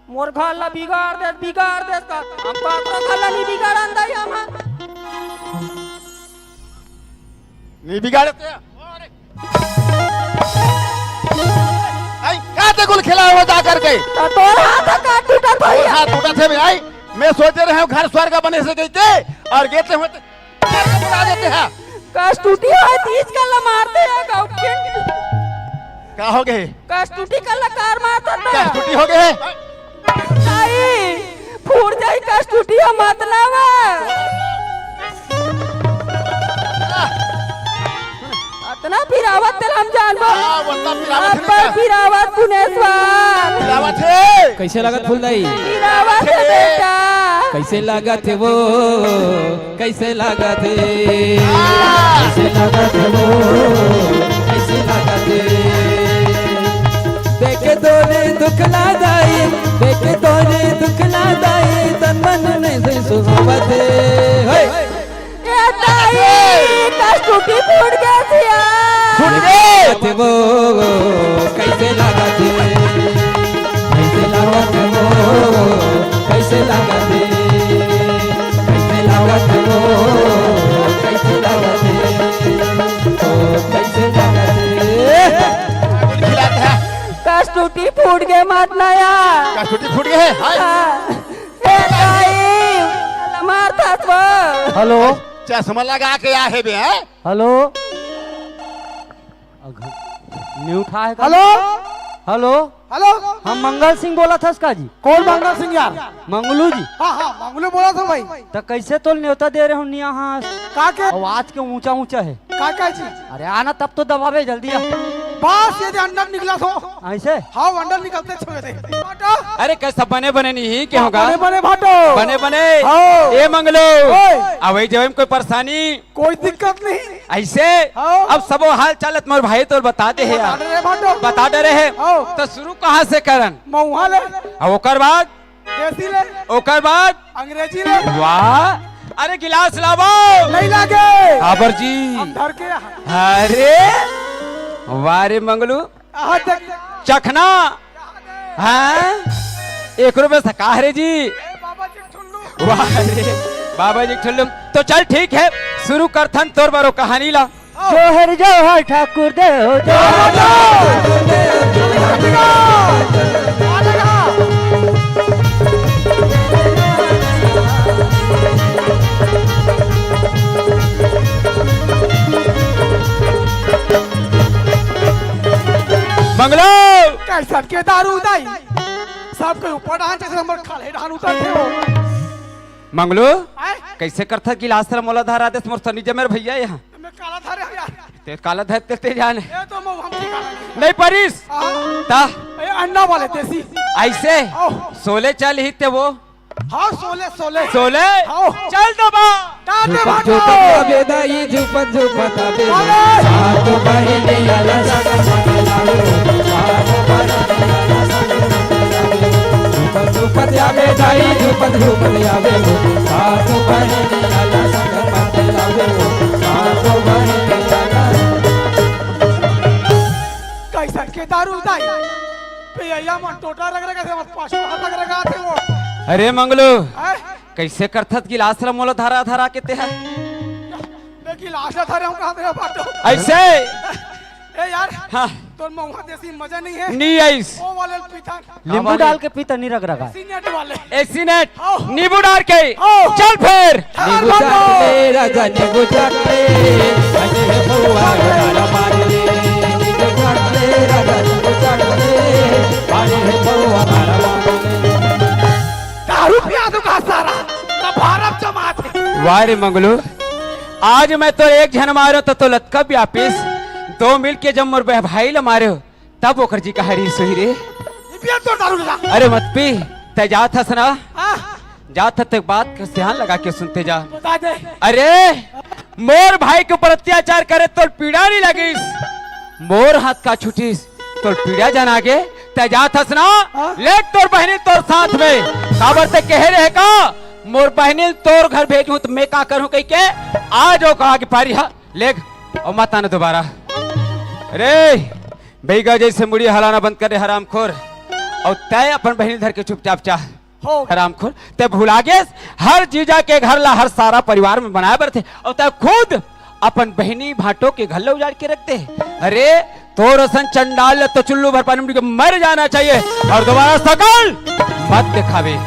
मोर घर ला बिगाड़ देस, बिगाड़ देस का, हम काकरो घर ला नहीं बिगाड़न दई हम। नहीं बिगाड़े ते। आई, का ते कुल खिलाए हो जा करके? त तोर हाथ का टूटत तोर भैया। हाथ टूटत हे बे, आई। मैं सोचे रहे हंव घर स्वर्ग बने से कहिके, अउ गेते होते घर का बुला देते हैं। कस टूटी होय तीज कल्ला मारते हैं गाँव के। का हो गे? कस टूटी कल्ला कार मारता था। कस टूटी हो गे? ताई, फूट जाई कस टूटी हो मत ना बा। अतना पिरावत तेला हम जानबो। हाँ, वतना पिरावत है अब्बड़ ना। पिरावत पुनेश्वर। पिरावत है। कइसे लागत फूलदाई? पिरावत है बेटा। कइसे लागत हे वो? कइसे लागत हे? कइसे लागत हे वो? कइसे लागत हे? देखे तोरे दुख ला दाई, देखे तोरे दुख ला दाई, तन मन नइ सुहावत हे। हे! ए दाई, कस टूटी फूट गे सिया। फूट गे। लागत हे वो, कइसे लागत हे? कइसे लागत हे वो, कइसे लागत हे? कइसे लागत हे वो, कइसे लागत हे? ओ, कइसे लागत हे? कस टूटी फूट गे मत ना या। कस टूटी फूट गे हे? हाय। हाँ। ए दाई, मार था तो। हेलो। चश्मा लगा के आ हे बे, हैं? हेलो। अघ-, नहीं उठा है का? हेलो। हेलो। हेलो। हम मंगल सिंह बोलत हस का जी? कौन मंगल सिंह यार? मंगलू जी। हाँ, हाँ, मंगलू बोलत हंव भाई। त कइसे तोल नेवता दे रहे हो निया हाँ? का के? आवाज के ऊंचा ऊंचा हे। का का जी? अरे आना तब तो दबावे जल्दी आ। बस ये दे अंडर निकलत हों। अइसे? हाँ, अंडर निकलते छोड़ दे। अरे कइसे बने बने नहीं के होगा? बने बने भाटो। बने बने। हाँ। ए मंगलू। ओए। अवई जवई म कोई परेशानी? कोई दिक्कत नहीं। अइसे? हाँ। अब सबो हाल चाल ल मोर भाई तोर बता दे हे बता यार। डरे भाटो। बता डरे हे। हाँ। त शुरू कहाँ से करन? महुआ ले। अब ओकर बाद? देसी ले। ओकर बाद? अंग्रेजी ले। वाह। अरे गिलास लावव। नहीं लागे। काबर जी? हम धर के यहाँ। अरे वाह रे मंगलू। चखना। हाँ? एक रुपये से का रे जी? ए, बाबा जी ठुल्लू। वाह रे, बाबा जी ठुल्लू। तो चल ठीक है, शुरू करथन तोर बरो कहानी ला। जोहर जोहर ठाकुर देव, जोहर जोहर। मंगलू। कइसन के दारू दाई? सबके ऊपर डाहन जइसे हमर खाल्हे डाहन उतरथे वो। मंगलू, आय? कइसे करथस गिलास ल मोला धरा देस मोर सनी जमे भइया ये। मैं काला धरे हंव यार। ते काला धर ते, ते जाने। ये तो मऊ हम ठिकाना नहीं। नहीं परिस। हाँ। ता? ये अंडा वाले देसी। अइसे? आओ। सोले चल ही ते वो। हाँ, सोले, सोले। सोले? हाँ। चल दबा। दादे झूपत भाटो। झूपत आबे दाई, झूपत झूपत आबे। अरे। सात बहिनी आला संग संग लावे। सात बहिनी आला संग संग लावे। झूपत झूपत आबे दाई, झूपत झूपत आबे। सात बहिनी आला संग संग लावे। सात बहिनी आला। कइसन के दारू दाई? पियइया मन टोटा रगरगा थे, मत पाछू हाथ रगरगा थे वो। अरे मंगलू, हैं? कइसे करथस गिलास ल मोला धरा धरा के ते ह? मैं गिलास ल धरे हंव कहाँ मेरा बाटो? अइसे? ए यार, हाँ। तोर महुआ देसी मजा नहीं है। नहीं आइस। वो वाले पीथन। नींबू डाल के पीथन नहीं रगरगा। एसीनेट वाले। एसीनेट। आओ। नींबू डाल के। आओ। चल फिर। नींबू चाट ले राजा, नींबू चाट ले। अरे महुआ घोटाला मार ले। नींबू चाट ले राजा, नींबू चाट ले। पानी है अरे मंगलू, आज मैं तो एक झन मारो तो, तो लतका भी आपिस, दो मिल के जब मोर बह-, भाई ल मारे, तब ओकर जी कहा रीस होही रे। ये पिया तोर दारू ला। अरे मत पी, तै जात हस ना? हाँ। जात हस ते बात के ध्यान लगा के सुनते जा। बता दे। अरे, मोर भाई के ऊपर अत्याचार करे तोर पीड़ा नहीं लगिस, मोर हाथ का छुटिस, तोर पीड़ा जान आगे, तै जात हस ना? हाँ। ले तोर बहिनी तोर साथ में, काबर ते कहे रहे का, मोर बहिनी तोर घर भेजूं त मैं का करूं कहि के, आ जाओ कहा के पारी हा, ले, अउ मत आना दोबारा। रे, बैगा जैसे मुड़ी हलाना बंद कर दे हरामखोर, अउ तै अपन बहिनी धर के चुपचाप चाह। हो। हरामखोर, तै भुला गेस, हर जीजा के घर ला हर सारा परिवार में बनाए बर थे, अउ तै खुद अपन बहिनी भांटो के घर ला उजाड़ के रख दे। अरे, तोर असन चंडाल ला तो चुल्लू भर पानी में डूब के मर जाना चाहिए, अउ दोबारा सकल मत दिखावे।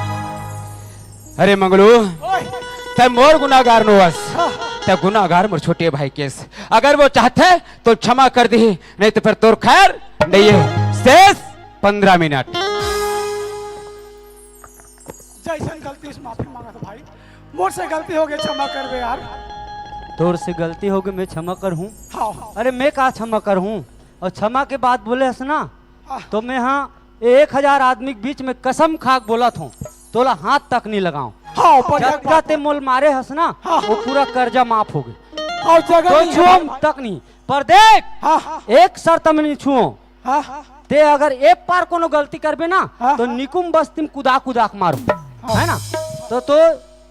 अरे मंगलू, ओए। तै मोर गुनागार नोहस, हाँ। तै गुनागार मोर छोटे भाई केस। अगर वो चाहते तो क्षमा कर दी, नहीं तो फिर तोर खैर नहीं है। शेष पन्द्रह मिनट। जैसन गलती से माफी मांगत भाई, मोर से गलती हो गई, क्षमा करबे यार। तोर से गलती हो गई, मैं क्षमा कर हूँ। हाँ। अरे मैं का क्षमा कर हूँ, अउ क्षमा के बात बोले हस ना, हाँ। तो मैं हाँ एक हजार आदमी के बीच में कसम खा के बोलत हूँ, तोला हाथ तक नहीं लगाऊं। हाँ, बढ़िया जतका बात ते है। मोल मारे हस ना, हाँ। वो पूरा कर्जा माफ हो गए। हाँ, जगह तो नहीं है छुअम भाई। तक नहीं। पर देख, हाँ। एक शर्त में नहीं छुओ। हाँ। ते अगर एक बार कोनो गलती करबे ना, हाँ, तो हाँ। निकुम बस्ती में कुदा कुदा के मारूं। हाँ। है ना? तो, तो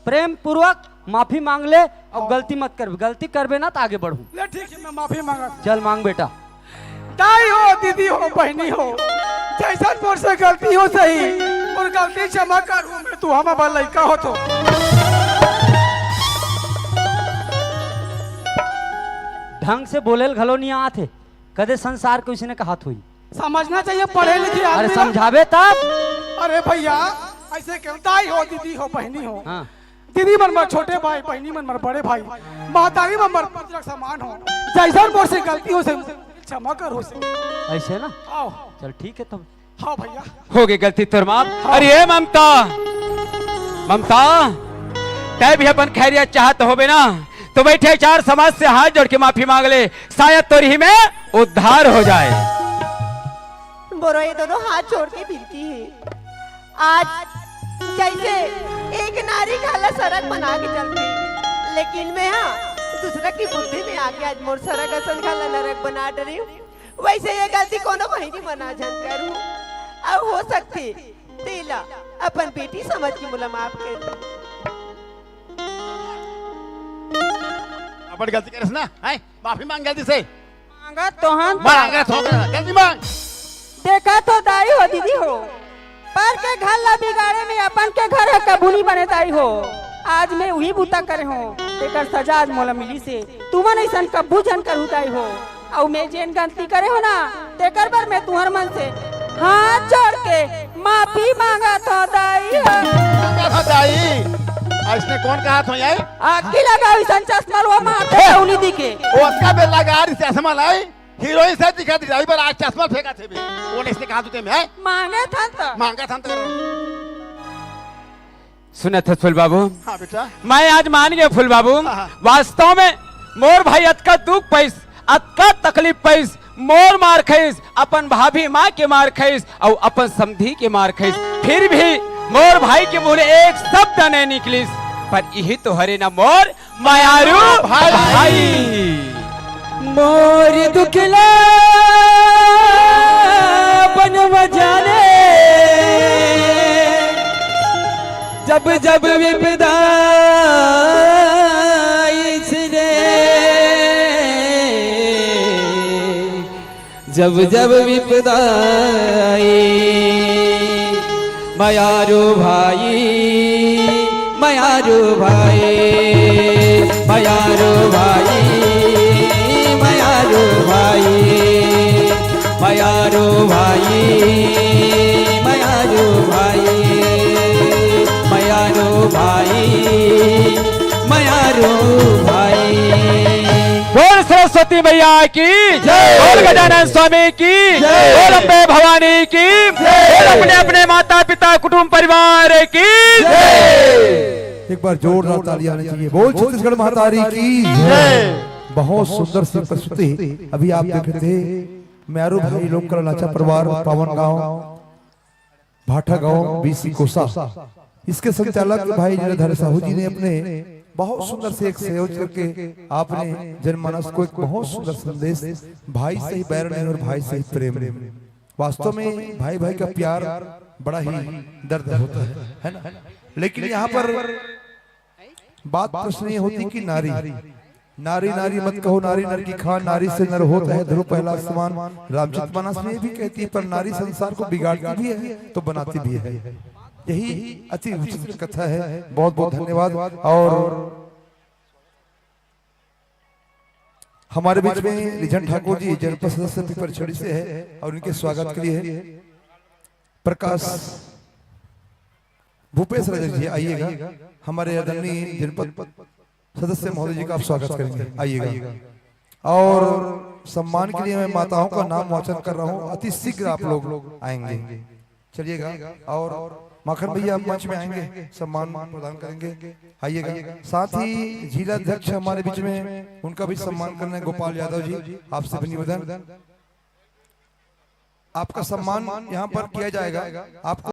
प्रेम पूर्वक माफी मांग ले अउ हाँ। गलती मत करबे। गलती करबे ना तो आगे बढ़ूं। ले ठीक है, मैं माफी मांगा। चल मांग बेटा। दाई हो, दीदी हो, बहिनी हो, जैसन मोर से गलती होइस, मोर गलती क्षमा करहू मैं, तू हमर बर लइका हो तो। ढंग से बोलेल घलो नहीं आत हे, कदे संसार के उसने कहत होई। समझना चाहिए पढ़े लिखे अरे आदमी ला। समझाबे तब। अरे भैया, ऐसे क्यों? दाई हो, दीदी हो, बहिनी हो, हाँ। दीदी मन मोर छोटे भाई, बहिनी मन मोर बड़े भाई, महतारी मन मोर पुत्र समान हो। जैसन मोर से गलती होइस, क्षमा करहू। ऐसे ना? आओ। चल ठीक है तब। हाँ भैया। हो गई गलती तोर माफ। हाँ। अरे ए ममता, ममता, तै भी अपन खैरियत चाहत होबे ना, तो बैठे चार समाज से हाथ जोड़ के माफी मांग ले, शायद तोर ही में उद्धार हो जाए। बोरो, ये दोनों हाथ जोड़ के विनती है, आज जैसे एक नारी घर ला सरग बना के चलती, लेकिन मैं हाँ दूसरा की बुद्धि में आके आज मोर सरग असन घर ला नरक बना डरी हूँ। वैसे ये गलती कोनो बहिनी मन आ झन करू, अउ हो सकथे तेला अपन बेटी समझ के मोला माफ कर दे। अपन गलती करेस ना, हैं? माफी मांग गलती से। मांगत तो हन। मांगत हो, जल्दी मांग। देखा तो दाई हो, दीदी हो, पर के घर ला बिगाड़े में अपन के घर ह कभू नहीं बने दाई हो। आज मैं उही बूता करे हो, तेकर सजा आज मोला मिलिस हे। तुमन अइसन कभू झन करहू दाई हो। अउ मैं जेन गलती करे हो ना, तेकर बर मैं तुहर मन से हाथ जोड़ के माफी मांगत हो दाई हो। मांगत हो दाई। अइसने कोन कहत हो ये? आखी लगा अइसन चश्मा लो माथे हे। उनी दिखे। ओतका बेर लगा रही चश्मा लाई। हीरोइन से दिखा दी, ड्राइवर आज चश्मा फेंका थे बे। कौन इसने कहा तू ते में है? मांगे था तो। मांगा था तो। सुनत हस फूल बाबू? हाँ बेटा। मैं आज मान गया फूल बाबू। हाँ, हाँ। वास्तव में मोर भाई अतका दुख पाइस, अतका तकलीफ पाइस, मोर मार खाइस, अपन भाभी माँ के मार खाइस, अउ अपन समधी के मार खाइस, फिर भी मोर भाई के मुंह ले एक शब्द नहीं निकलिस। पर यही तो हरे ना मोर मयारू भाई। भाई। मोर दुखला बनवा जाने, जब जब विपदा आइस रे, जब जब विपदा आई, मयारू भाई, मयारू भाई, मयारू भाई, मयारू भाई, मयारू भाई, मयारू भाई, मयारू भाई। मयारू भाई। बोल सरस्वती मैया की जय। बोल गजानन स्वामी की जय। बोल अम्बे भवानी की जय। बोल अपने अपने माता पिता कुटुंब परिवार की जय। एक बार जोरदार तालियां होनी चाहिए। बोल छत्तीसगढ़ महतारी की जय। बहुत सुंदर सी प्रस्तुति अभी आप देख रहे थे। म्यारू भाई लोक कला लाचा परिवार, पावन गांव, भाटा गांव, बीसी कोसा, इसके संचालक भाई लीलाधर साहू जी ने अपने बहुत सुंदर से एक संयोज करके आपने जनमानस को एक बहुत सुंदर संदेश, भाई से ही बैर नहीं और भाई से ही प्रेम। वास्तव में भाई भाई का प्यार बड़ा ही दर्द होता है, है ना? लेकिन यहाँ पर बात प्रश्न ये होती कि नारी, नारी नारी मत कहो, नारी नर की खान, नारी से नर होता है ध्रुव पहला समान। रामचरित मानस में भी कहती है, पर नारी संसार को बिगाड़ती भी है तो बनाती भी है। यही अति विचित्र कथा है। बहुत बहुत धन्यवाद। और हमारे बीच में रिझन ठाकुर जी जनपद सदस्य पीपरछड़ी से है और इनके स्वागत के लिए प्रकाश भूपेश रजक जी आइएगा, हमारे आदरणीय जनपद सदस्य महोदय जी का आप स्वागत करेंगे, आइएगा। और सम्मान के लिए मैं माताओं का नाम वाचन कर रहा हूँ, अति शीघ्र आप लोग आएंगे, चलिएगा। और माखन भैया मंच में आएंगे, सम्मान प्रदान करेंगे, आइएगा। साथ ही जिला अध्यक्ष हमारे बीच में, उनका भी सम्मान करना है, गोपाल यादव जी, आपसे भी निवेदन, आपका सम्मान यहाँ पर किया जाएगा। आपको